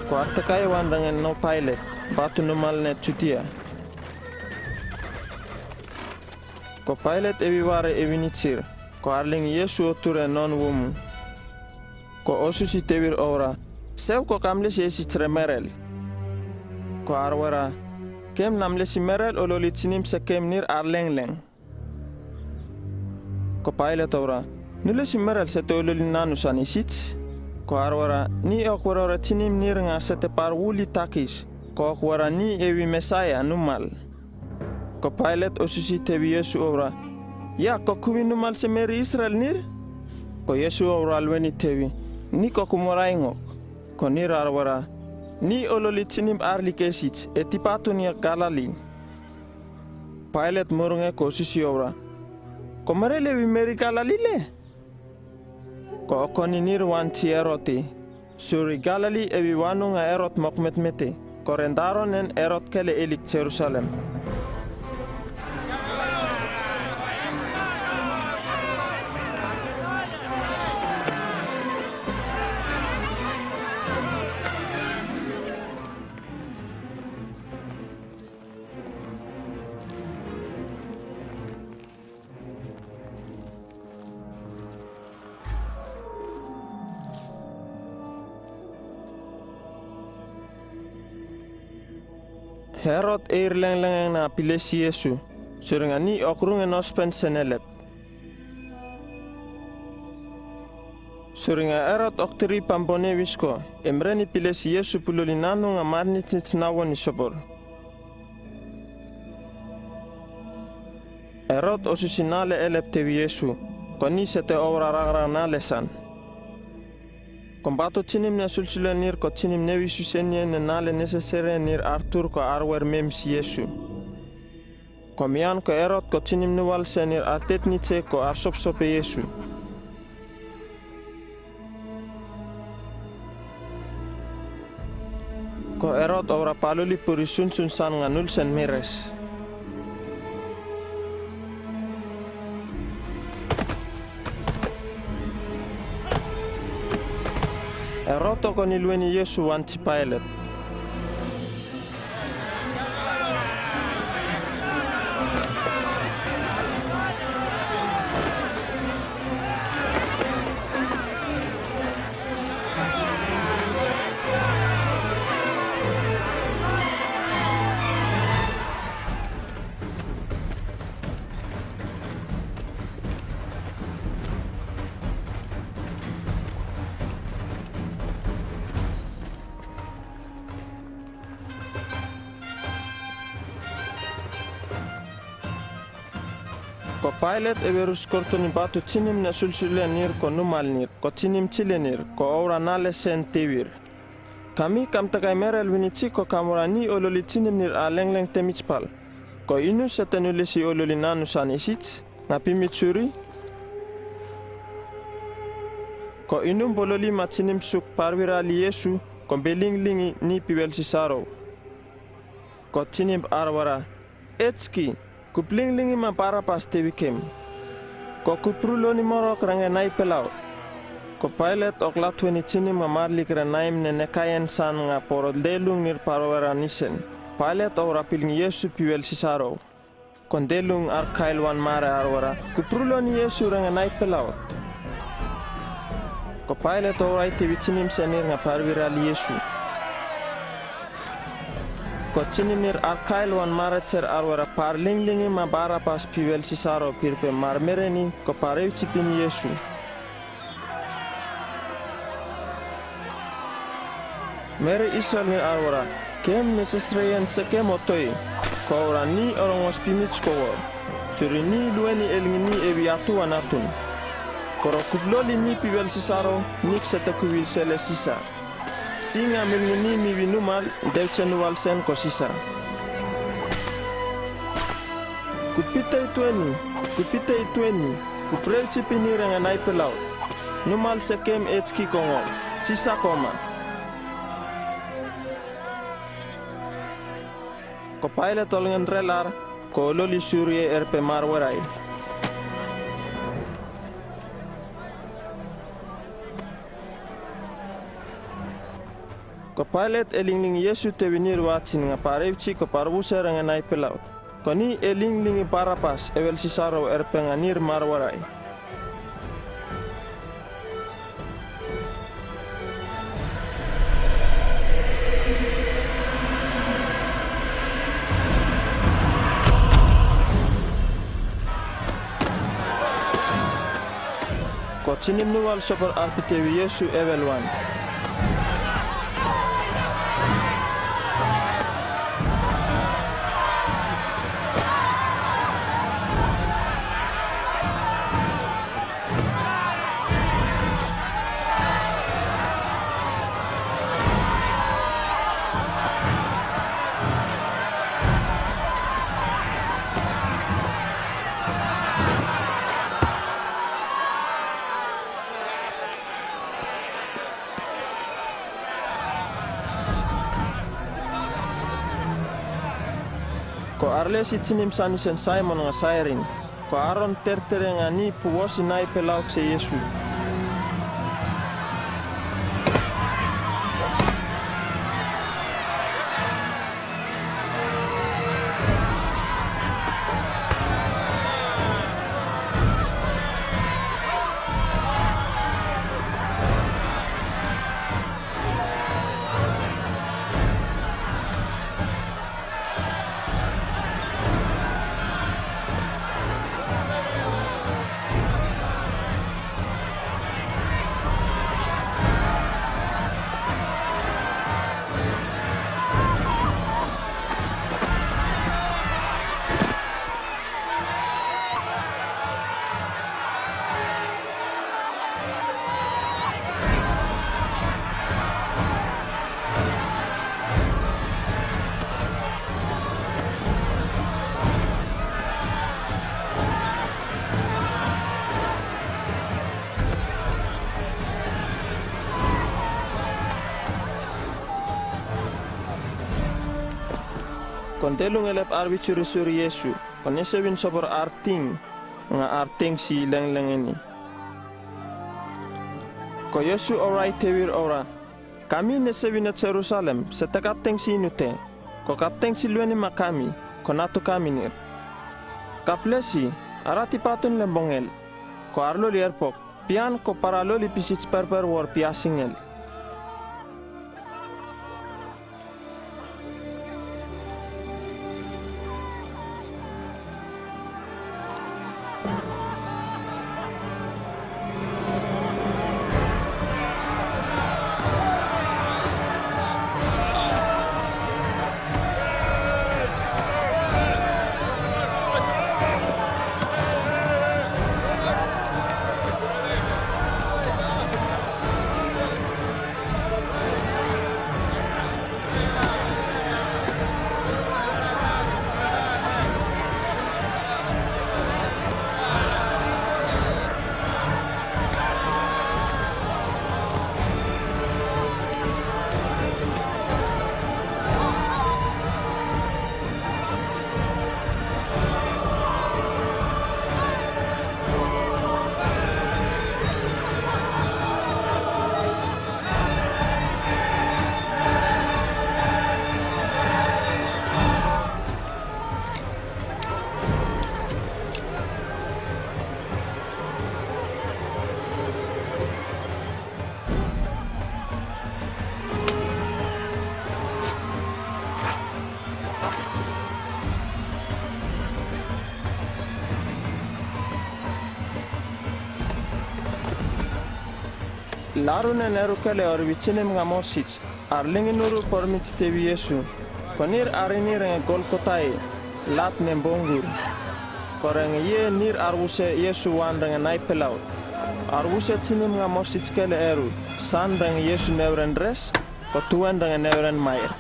Ko ar teka i wan dengan no Pailet, batu numal ne Judia. Ko Pailet ewi ware ewi nichir, ko ar lingi Yesu oture non wumu. Ko o susi tewir obra, seu ko kamlesi esich re merel? Ko ar wera, kem namlesi merel ololi tinim se kem nir ar lengleng. Ko Pailet obra, nu lesi merel sete ololi nanu san esich? Ko ar wera, ni ok wera ore tinim nir nga sete par wuli takis, ko ok wera ni ewi Mesaia numal. Ko Pailet o susi tewi Yesu obra, ya ko kuwi numal se meri Israel nir? Ko Yesu obra lueni tewi, ni ko kumorai ngok? Ko nir ar wera, ni ololi tinim ar likesich, e tipatun ya Galili. Pailet murunge ko susi obra, ko merel ewi meri Galili le? Ko okoni nir wan chi Eroti, suri Galili ewi wanu nga Erot mokmetmete, ko rendaron nen Erot kele elik Jerusalem. Herod eir lenglengeng na pilesi Yesu, suri nga ni ok rung e nospen sen elep. Suri nga Herod ok tiri pambone wisko, e mreni pilesi Yesu pululi nanu nga marnicnic nawon i sobor. Herod o susi nale elep tewi Yesu, ko ni sete obra ragrang nale san. Kombatu tinim ne sulsule nir ko tinim newi susenien ne nale nesesere nir artur ko arwer mems Yesu. Ko mian ko Herod ko tinim nual se nir artetnice ko arsopsope Yesu. Ko Herod obra paluli puri sunsun san nga nul sen mires. Herod okoni lueni Yesu wan chi Pailet. Ko Pailet ewe ruskortuni batu tinim ne sulsulenir ko numalnir, ko tinimchilenir, ko ora nale sen tewir. Kami kam tagay Merel Winichi ko kam ora ni ololi tinimnir a lengleng temichpal. Ko inu seten ulisi ololi nanu san isits, nga pimit suri. Ko inum bololi ma tinim suk parwira li Yesu, ko belingilingi ni piwel sisaro. Ko tinim arwara, Echki, kup lingilingi ma Barabas tewikem. Ko kup ru loni morok rengge naipe laut. Ko Pailet oklatweni tinim nga marlik re naim ne nekaen san nga por delungnir parwera nisen. Pailet ora pilingi Yesu piwel sisaro. Kon delung arkail wan mare arwara, kup ru loni Yesu rengge naipe laut. Ko Pailet ora itewi tinim senir nga parwira li Yesu. Ko tinimnir arkail wan mare cher arwara par lingilingi ma Barabas piwel sisaro pirpe mar mereni ko par ewchipini Yesu. Mere Israelnir arwara, kem ne sesreien sekem otoe, ko ora ni orongos pimit ko wor. Suri ni lueni elingini ewi atu wan atun. Koro kup loli ni piwel sisaro, nik seta kuwil sele sisa. Singa milingini mi wi numal, dewche nuwal sen ko sisa. Kup ite itueni, kup ite itueni, kup re ewchipini rengge naipe laut. Numal sekem echki ko ngol, sisa ko ma. Ko Pailet olngen relar, ko loli suri er pe mar werai. Ko Pailet elingilingi Yesu tewinir watin nga par ewchi ko par wuse rengge naipe laut. Ko ni elingilingi Barabas ewel sisaro er pe nga nir mar werai. Ko tinim nuwal sopor arpite wi Yesu ewel wan. Ko arlesi tinim sani sen Saimon nga Sairin. Ko aron tertere nga ni pu wosi naipe laut se Yesu. Kon delung elep arwi churi suri Yesu, kon esewin sobor arting, nga arting si lengleng ini. Ko Yesu orai tewir ora, kami ne sewin et Jerusalem, seta kapteng si nute, ko kapteng si lueni ma kami, ko natu kami nir. Kaplesi, arati patun lem bongel, ko arloli erpok, pian ko paraloli pisits perper wor piasingel. Larunen eruke le oriwi chinimnga morsij, ar lingi nuru pormij tewi Yesu. Ko nir arini renge Golgotae, lat nen bongur. Ko renge ye nir arwuse Yesu wan renge naipe laut. Arwuse chinimnga morsij ke le eru, san renge Yesu neuren res, ko tuwen renge neuren mair.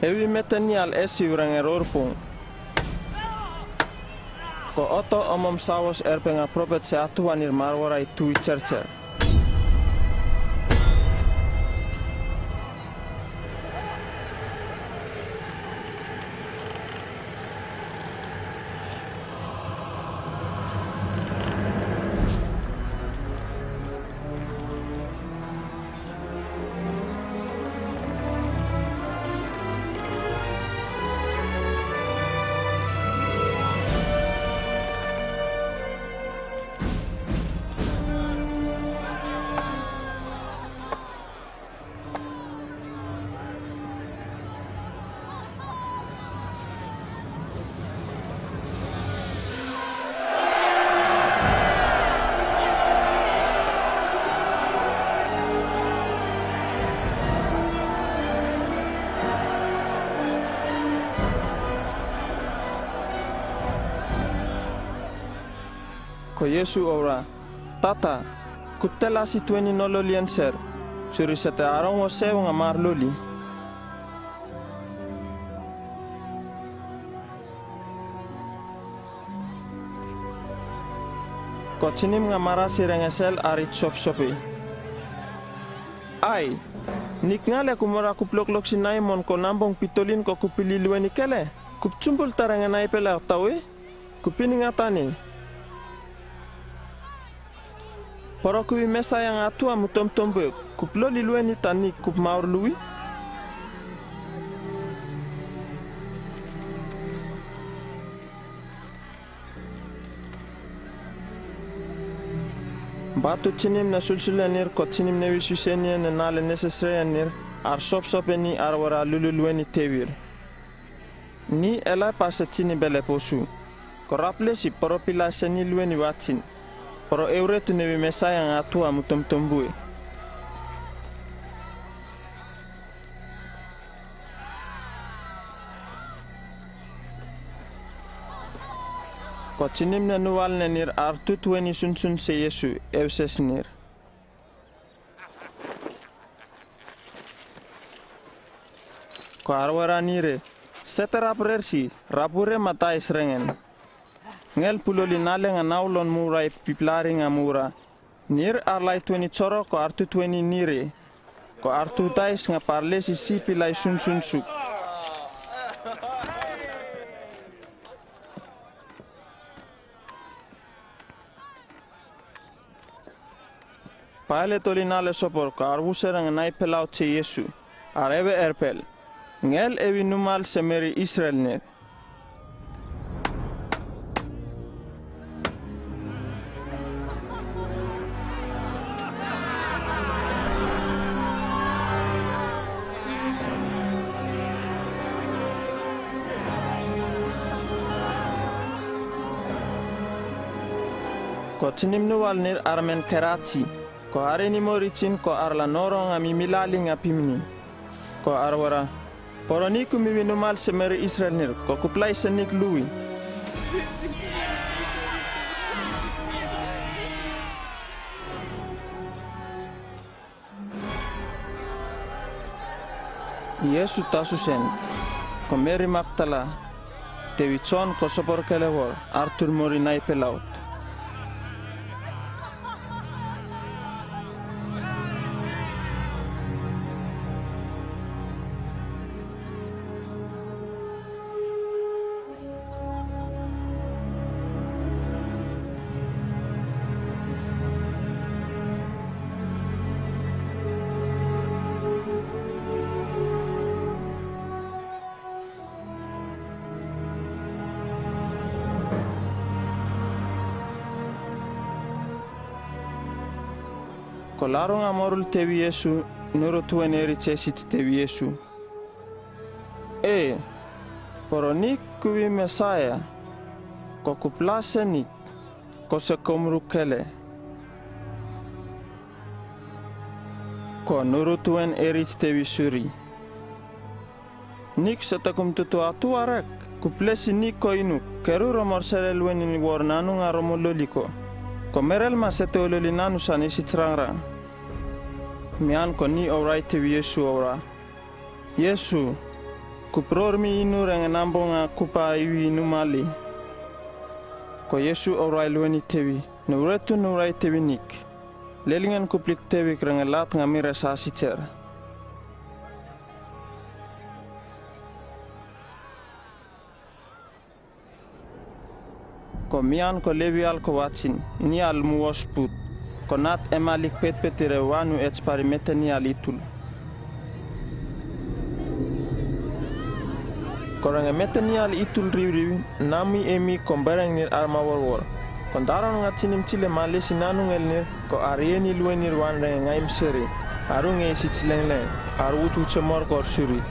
Ewi metenial esiu renge rorpung. Ko oto omom saus erpenga propet se atuan ir marwarai tui chercher. Ko Yesu obra, Tata, kutela si tueni no lolian ser, suri sete arongo seu nga mar loli. Ko chinimnga marasi renge sel ari sopsopi. Ai, nik ngale kumora kuploklok si naimon ko nambong pitolin ko kupili lueni ke le, kupchumbul ta renge naipe laut tawi, kupininga tani. Poro kuwi Mesaia nga Atua mutomtom bue, kuploli lueni tani kupmaur lui. Batu chinim ne sulsule nir ko chinim ne wiswise nir ne nale nesesre nir, ar sopsope ni ar wara lulu lueni tewir. Ni elai pase chini bele posu. Ko rapulesi poro pila seni lueni wachin. Poro euretu ne wi Mesaia nga Atua mutomtom bue. Ko chinim ne nual ne nir ar tutueni sunsun se Yesu, euses nir. Ko ar wara nire, sete rapurersi, rapure Matais rengen. Ngel puloli nale nga naulon mura i piplari nga mura. Nir ar lai tueni choro ko ar tutueni nire. Ko ar tutais nga parlesi si pilai sunsun suk. Pailet oli nale sopor ko ar wuse renge naipe laut se Yesu, ar ewe erpel, ngel ewi numal se meri Israel nir. Ko chinim nual nir ar men kerachi, ko arini morichin ko ar la norong ami milali nga pimni. Ko ar wara, poro ni kumi wi numal se meri Israel nir, ko kuplai se nik lui. Yesu tasusen, ko Meri Maktala, tewi Jon ko sopor kelewor, ar tur mori naipe laut. Ko larunga morul tewi Yesu, nuru tuwen eri chesij tewi Yesu. E, poro nik kuwi Mesaia, ko kupla se nik, ko se komruk kele. Ko nurutu en erit tewi suri. Nik seta kum tutu atu arek, kup lesi nik ko inuk, kerur o morsere lueni ni wor nanu nga romo loli ko. Ko merel ma sete o loli nanu san isi chrangra. Mian ko ni obrai tewi Yesu obra. Yesu, kup ror mi inu renge nambo nga kupa iwi inu mali. Ko Yesu obrai lueni tewi, nuretu nurai tewi nik. Lelingen kup lik tewik renge lat nga mire sa sicer. Ko mian ko lewi al ko wachin, ni al muos put. Ko nat ema lik petpet ire wanu ets pari mete ni al itul. Ko renge mete ni al itul riwriw, nami emi ko bereng nir arma worwor. Ko ndaron nga chinim chile ma lesi nanung el nir, ko arieni luenir wan renge ngaim seri, arung e isi chilengleng, arwut uche mor kor suri.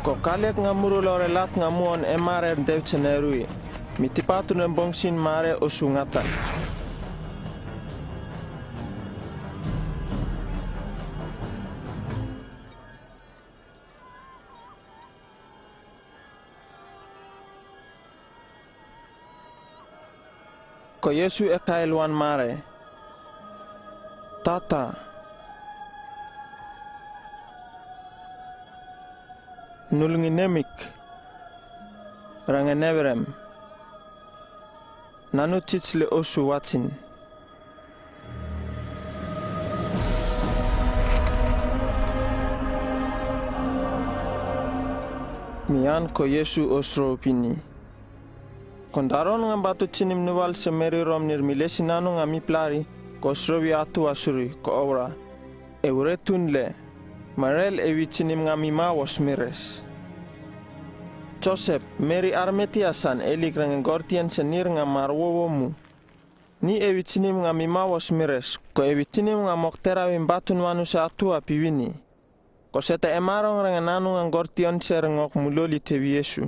Ko kalek nga muru lore lat nga muon emare dew chene rui. Mi tipa tun rembong sin mare o sungata. Ko Yesu e kael wan mare. Tata. Nulngi nemik. Renge newerem. Nanu chich le osu wachin. Mian ko Yesu osro pini. Ko ndaron nga batu chinim nuwal se meri rom nir mi lesi nanu nga mi plari, ko osrowi atu asuri, ko obra. E uretun le, marel ewi chinim nga mi mawos mires. Josep, meri Armetiasan, elik renge gortien se nir nga mar wowo mu. Ni ewi chinim nga mi mawos mires, ko ewi chinim nga mok tera win batun wanu se atu api wini. Ko seta emarong renge nanu nga gortion se rengok mu loli tewi Yesu.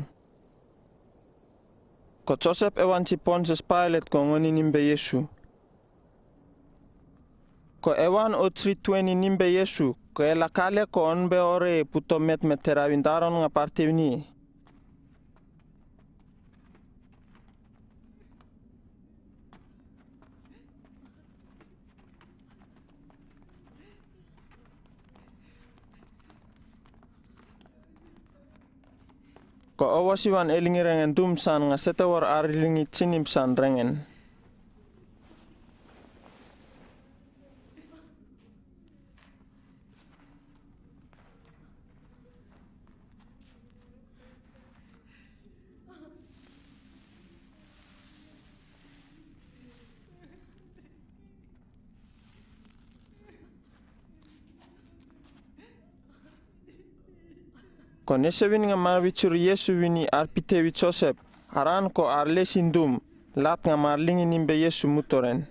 Ko Josep ewan chi Ponsius Pailet ko ngoni nimbe Yesu. Ko ewan o chri tueni nimbe Yesu, ko e lakale ko onbe ore puto met me tera win ndaron nga parte wini. Ko owasi wan elingi rengendum san nga seta wor arilingi chinim san rengen. Ko nesewin nga marwichur Yesu wini arpitewi Josep, aran ko arlesindum, lat nga marlingi nimbe Yesu mutoren.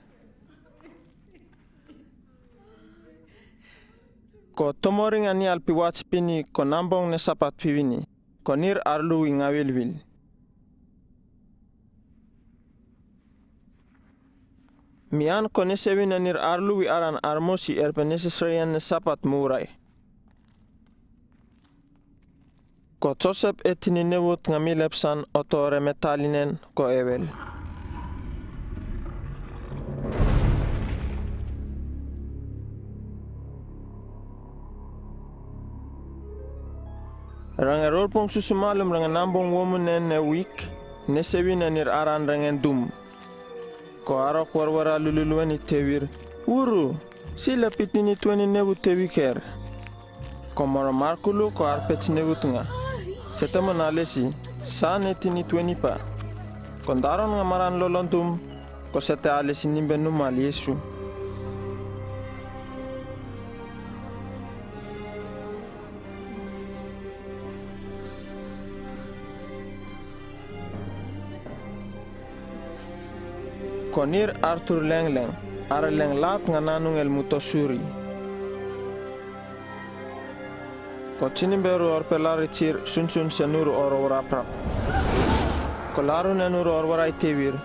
Ko tomoring ani alpiwach pini ko nambong ne sapat piwini. Ko nir arluwi nga wilwil. Mian ko nesewin anir arluwi aran armosi erpe nesesreyan ne sapat murai. Ko Josep e tini newut nga milepsan oto remetalinen ko ewel. Renge rorpong susumalum renge nambong womunen ne wik, nesewin anir aran rengendum. Ko arok warwara lululueni tewir, wuru, sila pi tini tueni newut tewiker. Ko moro markulu ko arpech newut nga. Seta mo nalesi, sa ne tini tueni pa. Ko ndaron nga maran lolondum, ko seta alesi nimbe numal Yesu. Ko nir artur lengleng, arleng lat nga nanungel muto suri. Ko chinimberu orpelari chir sunsun senuru oro raprap. Ko laru nen uru orwarai teuir,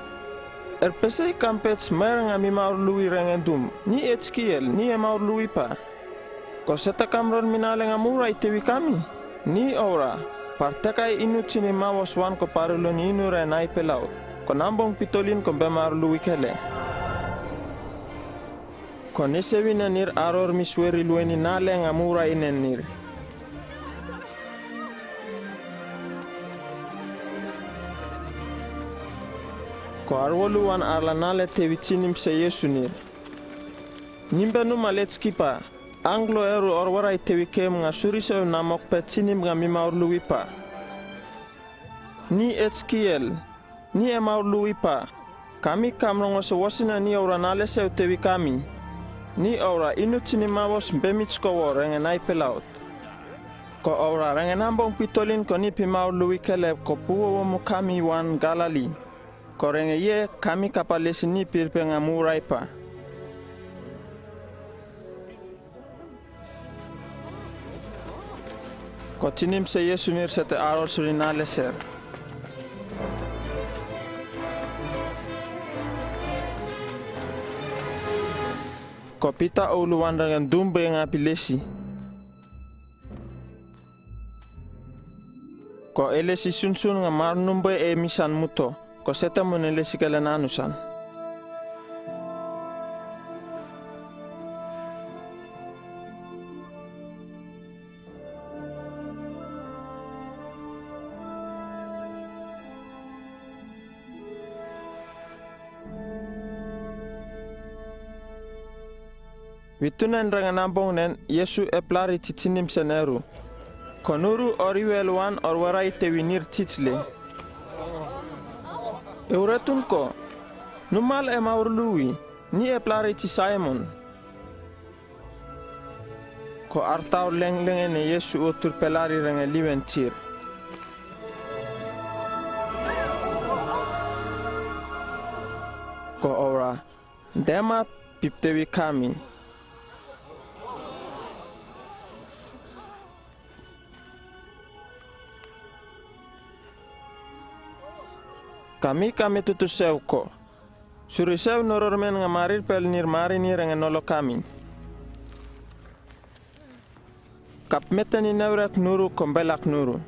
er pesei kampet smer nga mi maurului rengendum, ni Etskiel, ni e maurluipa. Ko seta kamron mi nale nga murai teuir kami, ni oura, parteka e inu tini mawos wan ko parulun inu re nai pe laut, ko nambong pitolin ko be maurluike le. Ko nesewi nen ir aror mi sueri lueni nale nga murai nen ir. Ko arwolu wan arla nale teuir tini mse Yesu nir. Nimbe numa letskipa, anglo eru orwarai teuir kem nga suri seu namok pe tini nga mi maurluipa. Ni Etskiel, ni e maurluipa, kami kamrongo se wasina ni oura nale seu teuir kami. Ni oura inu tini mawos be mitsko wor renge nai pe laut. Ko oura renge nambong pitolin ko ni pi maurluike le ko puo womu kami wan Galili. Ko renge ye kami kapa lesi ni pirpe nga muraipa. Ko tini mse Yesu nir sete aror suri nale ser. Ko Pita oulu wan rengendum be nga pi lesi. Ko e lesi sunsun nga marnum be e misan muto, ko seta mune lesi kele nanu san. Witunen renge nambong nen Yesu e plari titini mse neru. Ko nuru oriwel wan orwarai teuir nir titile. Euretun ko, numal e maurlui, ni e plari ti Saimon. Ko artaur lenglengen e Yesu otur pelari renge liwen tir. Ko oura, dema piptewi kami. Kami kami tutu seu ko. Suri seu norormen nga marir pel nir marinir renge nolo kami. Kap meten i neurek nuru ko mbelak nuru.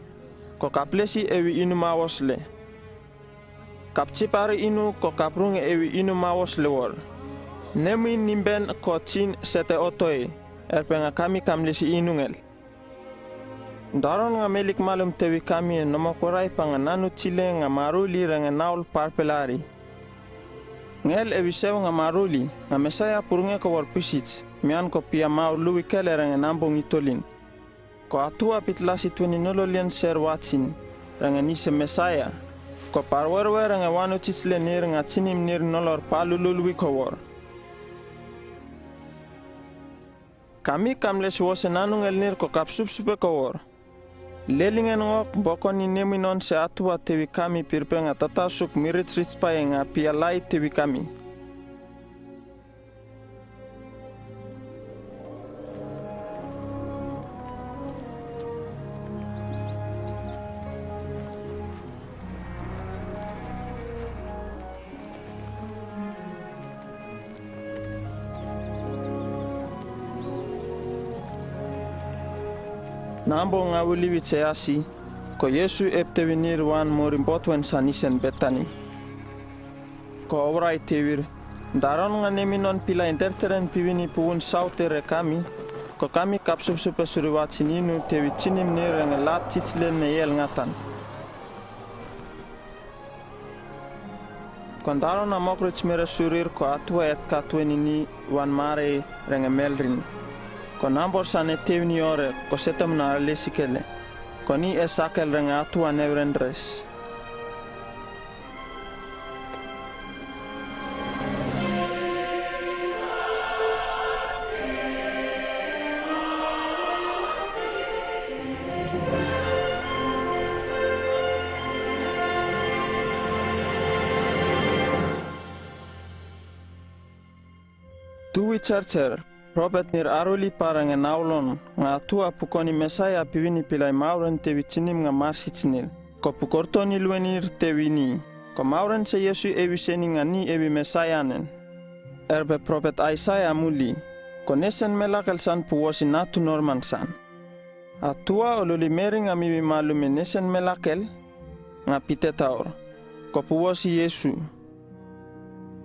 Ko kap lesi ewi inu mawos le. Kap chipari inu ko kap runge ewi inu mawos le wor. Nemi nimben ko chin sete otoi, erpe nga kami kam lesi inungel. Daron nga melik malum tewi kami e nomok waraipa nga nanu chile nga maruli renge naul parpelari. Ngel ewi seu nga maruli, nga Mesaia purunge ko wor pisich, mian ko pia maurlui kele renge nambong itolin. Ko atua pitlasi tweni nolo lien ser wachin, renge nise Mesaia, ko parwerwer renge wanu chichle nir nga chinim nir nolor palulului ko wor. Kami kam lesi wose nanungel nir ko kap supsupe ko wor. Lelingen ngok bokoni nemi non se atua tewi kami pirpe nga tatasuk mirichrichpae nga pia lai tewi kami. Nambong nga uliwi cheyasi, ko Yesu eptewi nir wan mori botwen sanisen Betani. Ko obrai tewir, daron nga nemi non pilai derteren piwini puwun saute re kami, ko kami kap supsupe suri wachin inu tewi chinim nir renge lat chichlen ne yel ngatan. Ko daron nga mokrichmire surir ko atua etka tweni ni wan mare renge melrin. Ko nambor sane tewni ore ko setem na lesi kele. Ko ni e sakel renge atua newren dres. Tuwi chercher, propet nir aruli pa renge naulon, nga atua pukoni Mesaia piwini pilai mauren tewi chinim nga marsichnil. Ko pu korto ni luenir tewi ni, ko mauren se Iesu e wiseni nga ni ewi Mesaia nen. Erbe propet Aisaia muli, ko nesen melakel san pu wosi natu norman san. Atua o loli Meri nga miwi malumi nesen melakel, nga pite taur, ko pu wosi Iesu.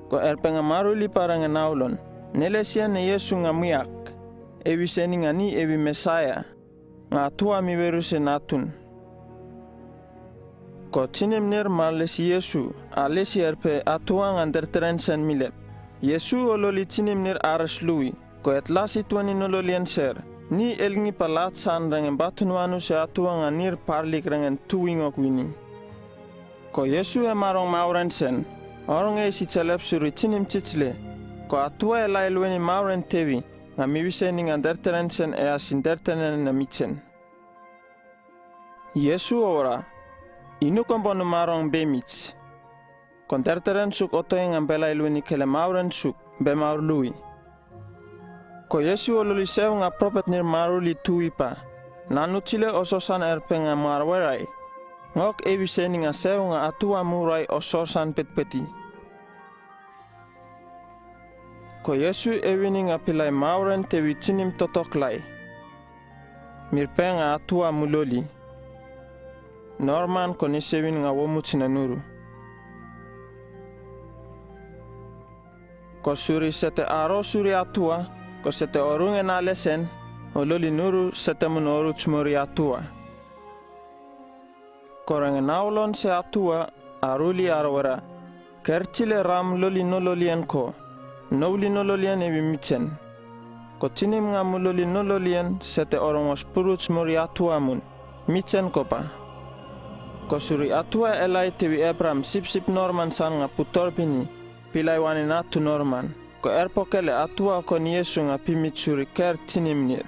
Ko erbe nga maruli para ngen aulon, nelesia ne Iesu nga muiak, e wiseni nga ni ewi Mesaia, nga Atua miweruse natun. Ko tinimnir marlesi Iesu, alesi erbe Atua nga derteren sen milep. Iesu o loli tinimnir ares lui, ko etlasi tueni nololian ser, ni elngi pa lat san rengen batunwanu se Atua nga nir parlik rengen tu wingok wini. Ko Iesu e marong mauren sen, orong e si celep suri tinim chichile, ko Atua e lai lueni mauren tewi, nga miwiseni nga derteren sen e asin derteren ne michen. Iesu o ora, inu kon bon nu marong be mich. Ko derteren suk otoeng nga belai lueni kele mauren suk, be maur lui. Ko Iesu o loli sev nga propetnir maruli tu ipa. Nanu chile o sosan erbe nga marwerai. Ngok e wiseni nga sev nga Atua murai o sosan petpeti. Ko Iesu e wini nga pilai mauren tewi tinim totoklai. Mirpe nga Atua muloli. Norman ko nisewin nga womuch ne Nuru. Ko suri sete aro suri Atua, ko sete orung e nale sen, o loli Nuru sete mun oruch mori Atua. Ko rengen aulon se Atua, aruli arwera. Kerchile ram loli nololian ko. Nouli nololian ewi michen. Ko tinim nga muloli nololian sete orongos puruch mori Atua mun. Michen kopa. Ko suri Atua elai tewi Ebram sipsip norman san nga putor bini. Pilai wani natu norman. Ko erpokele Atua ko ni Iesu nga pimich suri ker tinimnir.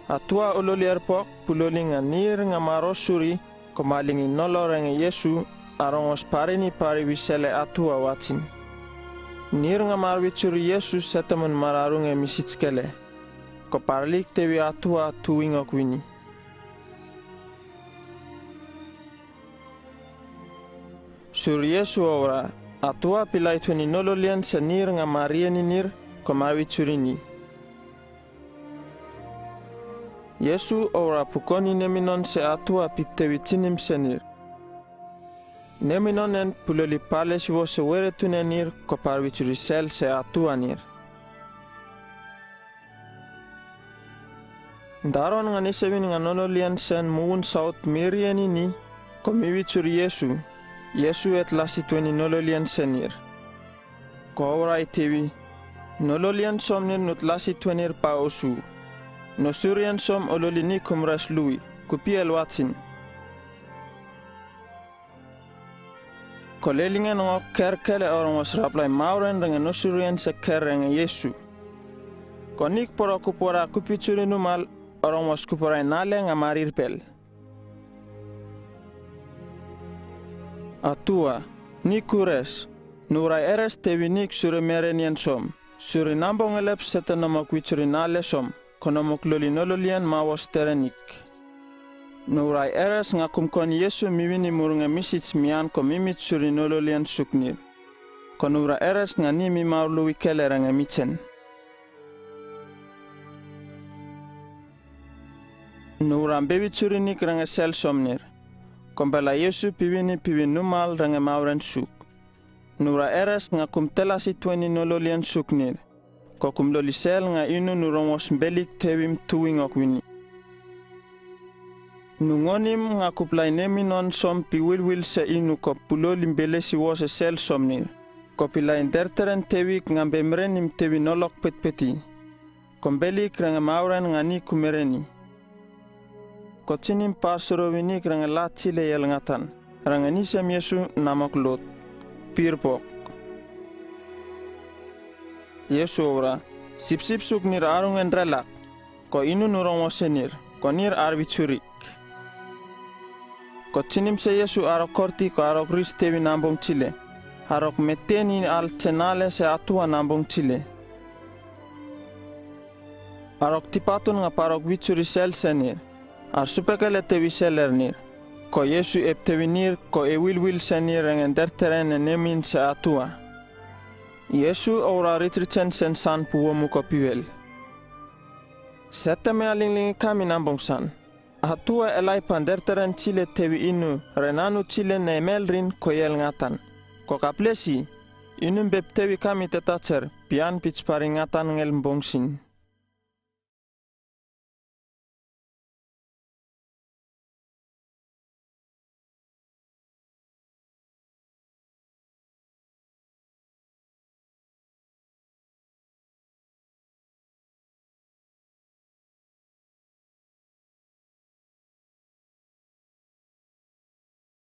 Atua o loli erpok, puloli nga nir nga maro suri, ko malingi nolo rengen Iesu, arongos parini pari wisele Atua wachin. Nir nga marwi churi Iesu sete mun mararung e misichkele. Ko parlik tewi Atua tu wingok wini. Suri Iesu o ora, Atua pilai tueni nololian se nir nga marieni nir, ko marwi churi ni. Iesu o ora pukoni neminon se Atua pip tewi tinim se nir. Neminon en puloli pale siwo se were tune nir ko parwi churi sel se Atua nir. Daron nga nisewin nga nololian sen muun saut mirieni ni, ko miwi churi Iesu, Iesu e tlasi tueni nololian se nir. Ko orai tewi, nololian som nir nu tlasi tuenir pa osu. Nosurian som o loli ni kumras lui, kupiel wachin. Ko lelingen ngok kerkele orongos raplai mauren rengen nosurian se ker rengen Iesu. Ko nik poro kupora kupi churi numal orongos kuporai nale nga marir pel. Atua, nik kures, nu rai eres tewi nik suri merenian som, suri nambong elep sete nomok wi churi nale som, ko nomok loli nololian mawos terenik. Nu rai eres nga kum kon Iesu miwini murung e misich mian ko mimich suri nololian suk nir. Ko nu rai eres nga ni mi maur lui kele rengen michen. Nu rai bewi churi nik rengen sel som nir. Ko mbela Iesu piwini piwin numal rengen mauren suk. Nu rai eres nga kum telasi tueni nololian suk nir. Ko kum loli sel nga inu nu rongos belik tewim tuwi ngok wini. Nu ngonim nga kuplai neminon som piwilwil se inu ko puloli mbelesi wose sel som nir. Ko pilai derteren tewik nga bemrenim tewi nolok petpeti. Ko mbelik rengen mauren nga ni kumereni. Ko chinim par suro winik rengen lat chile yel ngatan, rengen nisem Iesu namok Lot. Pir pok. Iesu o ora, sipsip suk nir arungen relak, ko inu nu rongose nir, ko nir arwi churik. Ko chinim se Iesu arok korti ko arok ris tewi nambong chile, arok meteni al che nale se Atua nambong chile. Arok tipatun nga parok wi churi sel se nir, ar supekele tewi seler nir, Ko Yisu e ptewinir ko e wilwil senir engen derteren ne nemin se atua. Yisu oura ritritsen sen san puwo muko piwel. Seta me alingling kami nambong san. Atua e laipan derteren chile tewi inu, renanu chile ne melrin ko yel ngatan. Ko kaplesi, inun be ptewi kami tetacher, pian pichpari ngatan ngel mbongsin.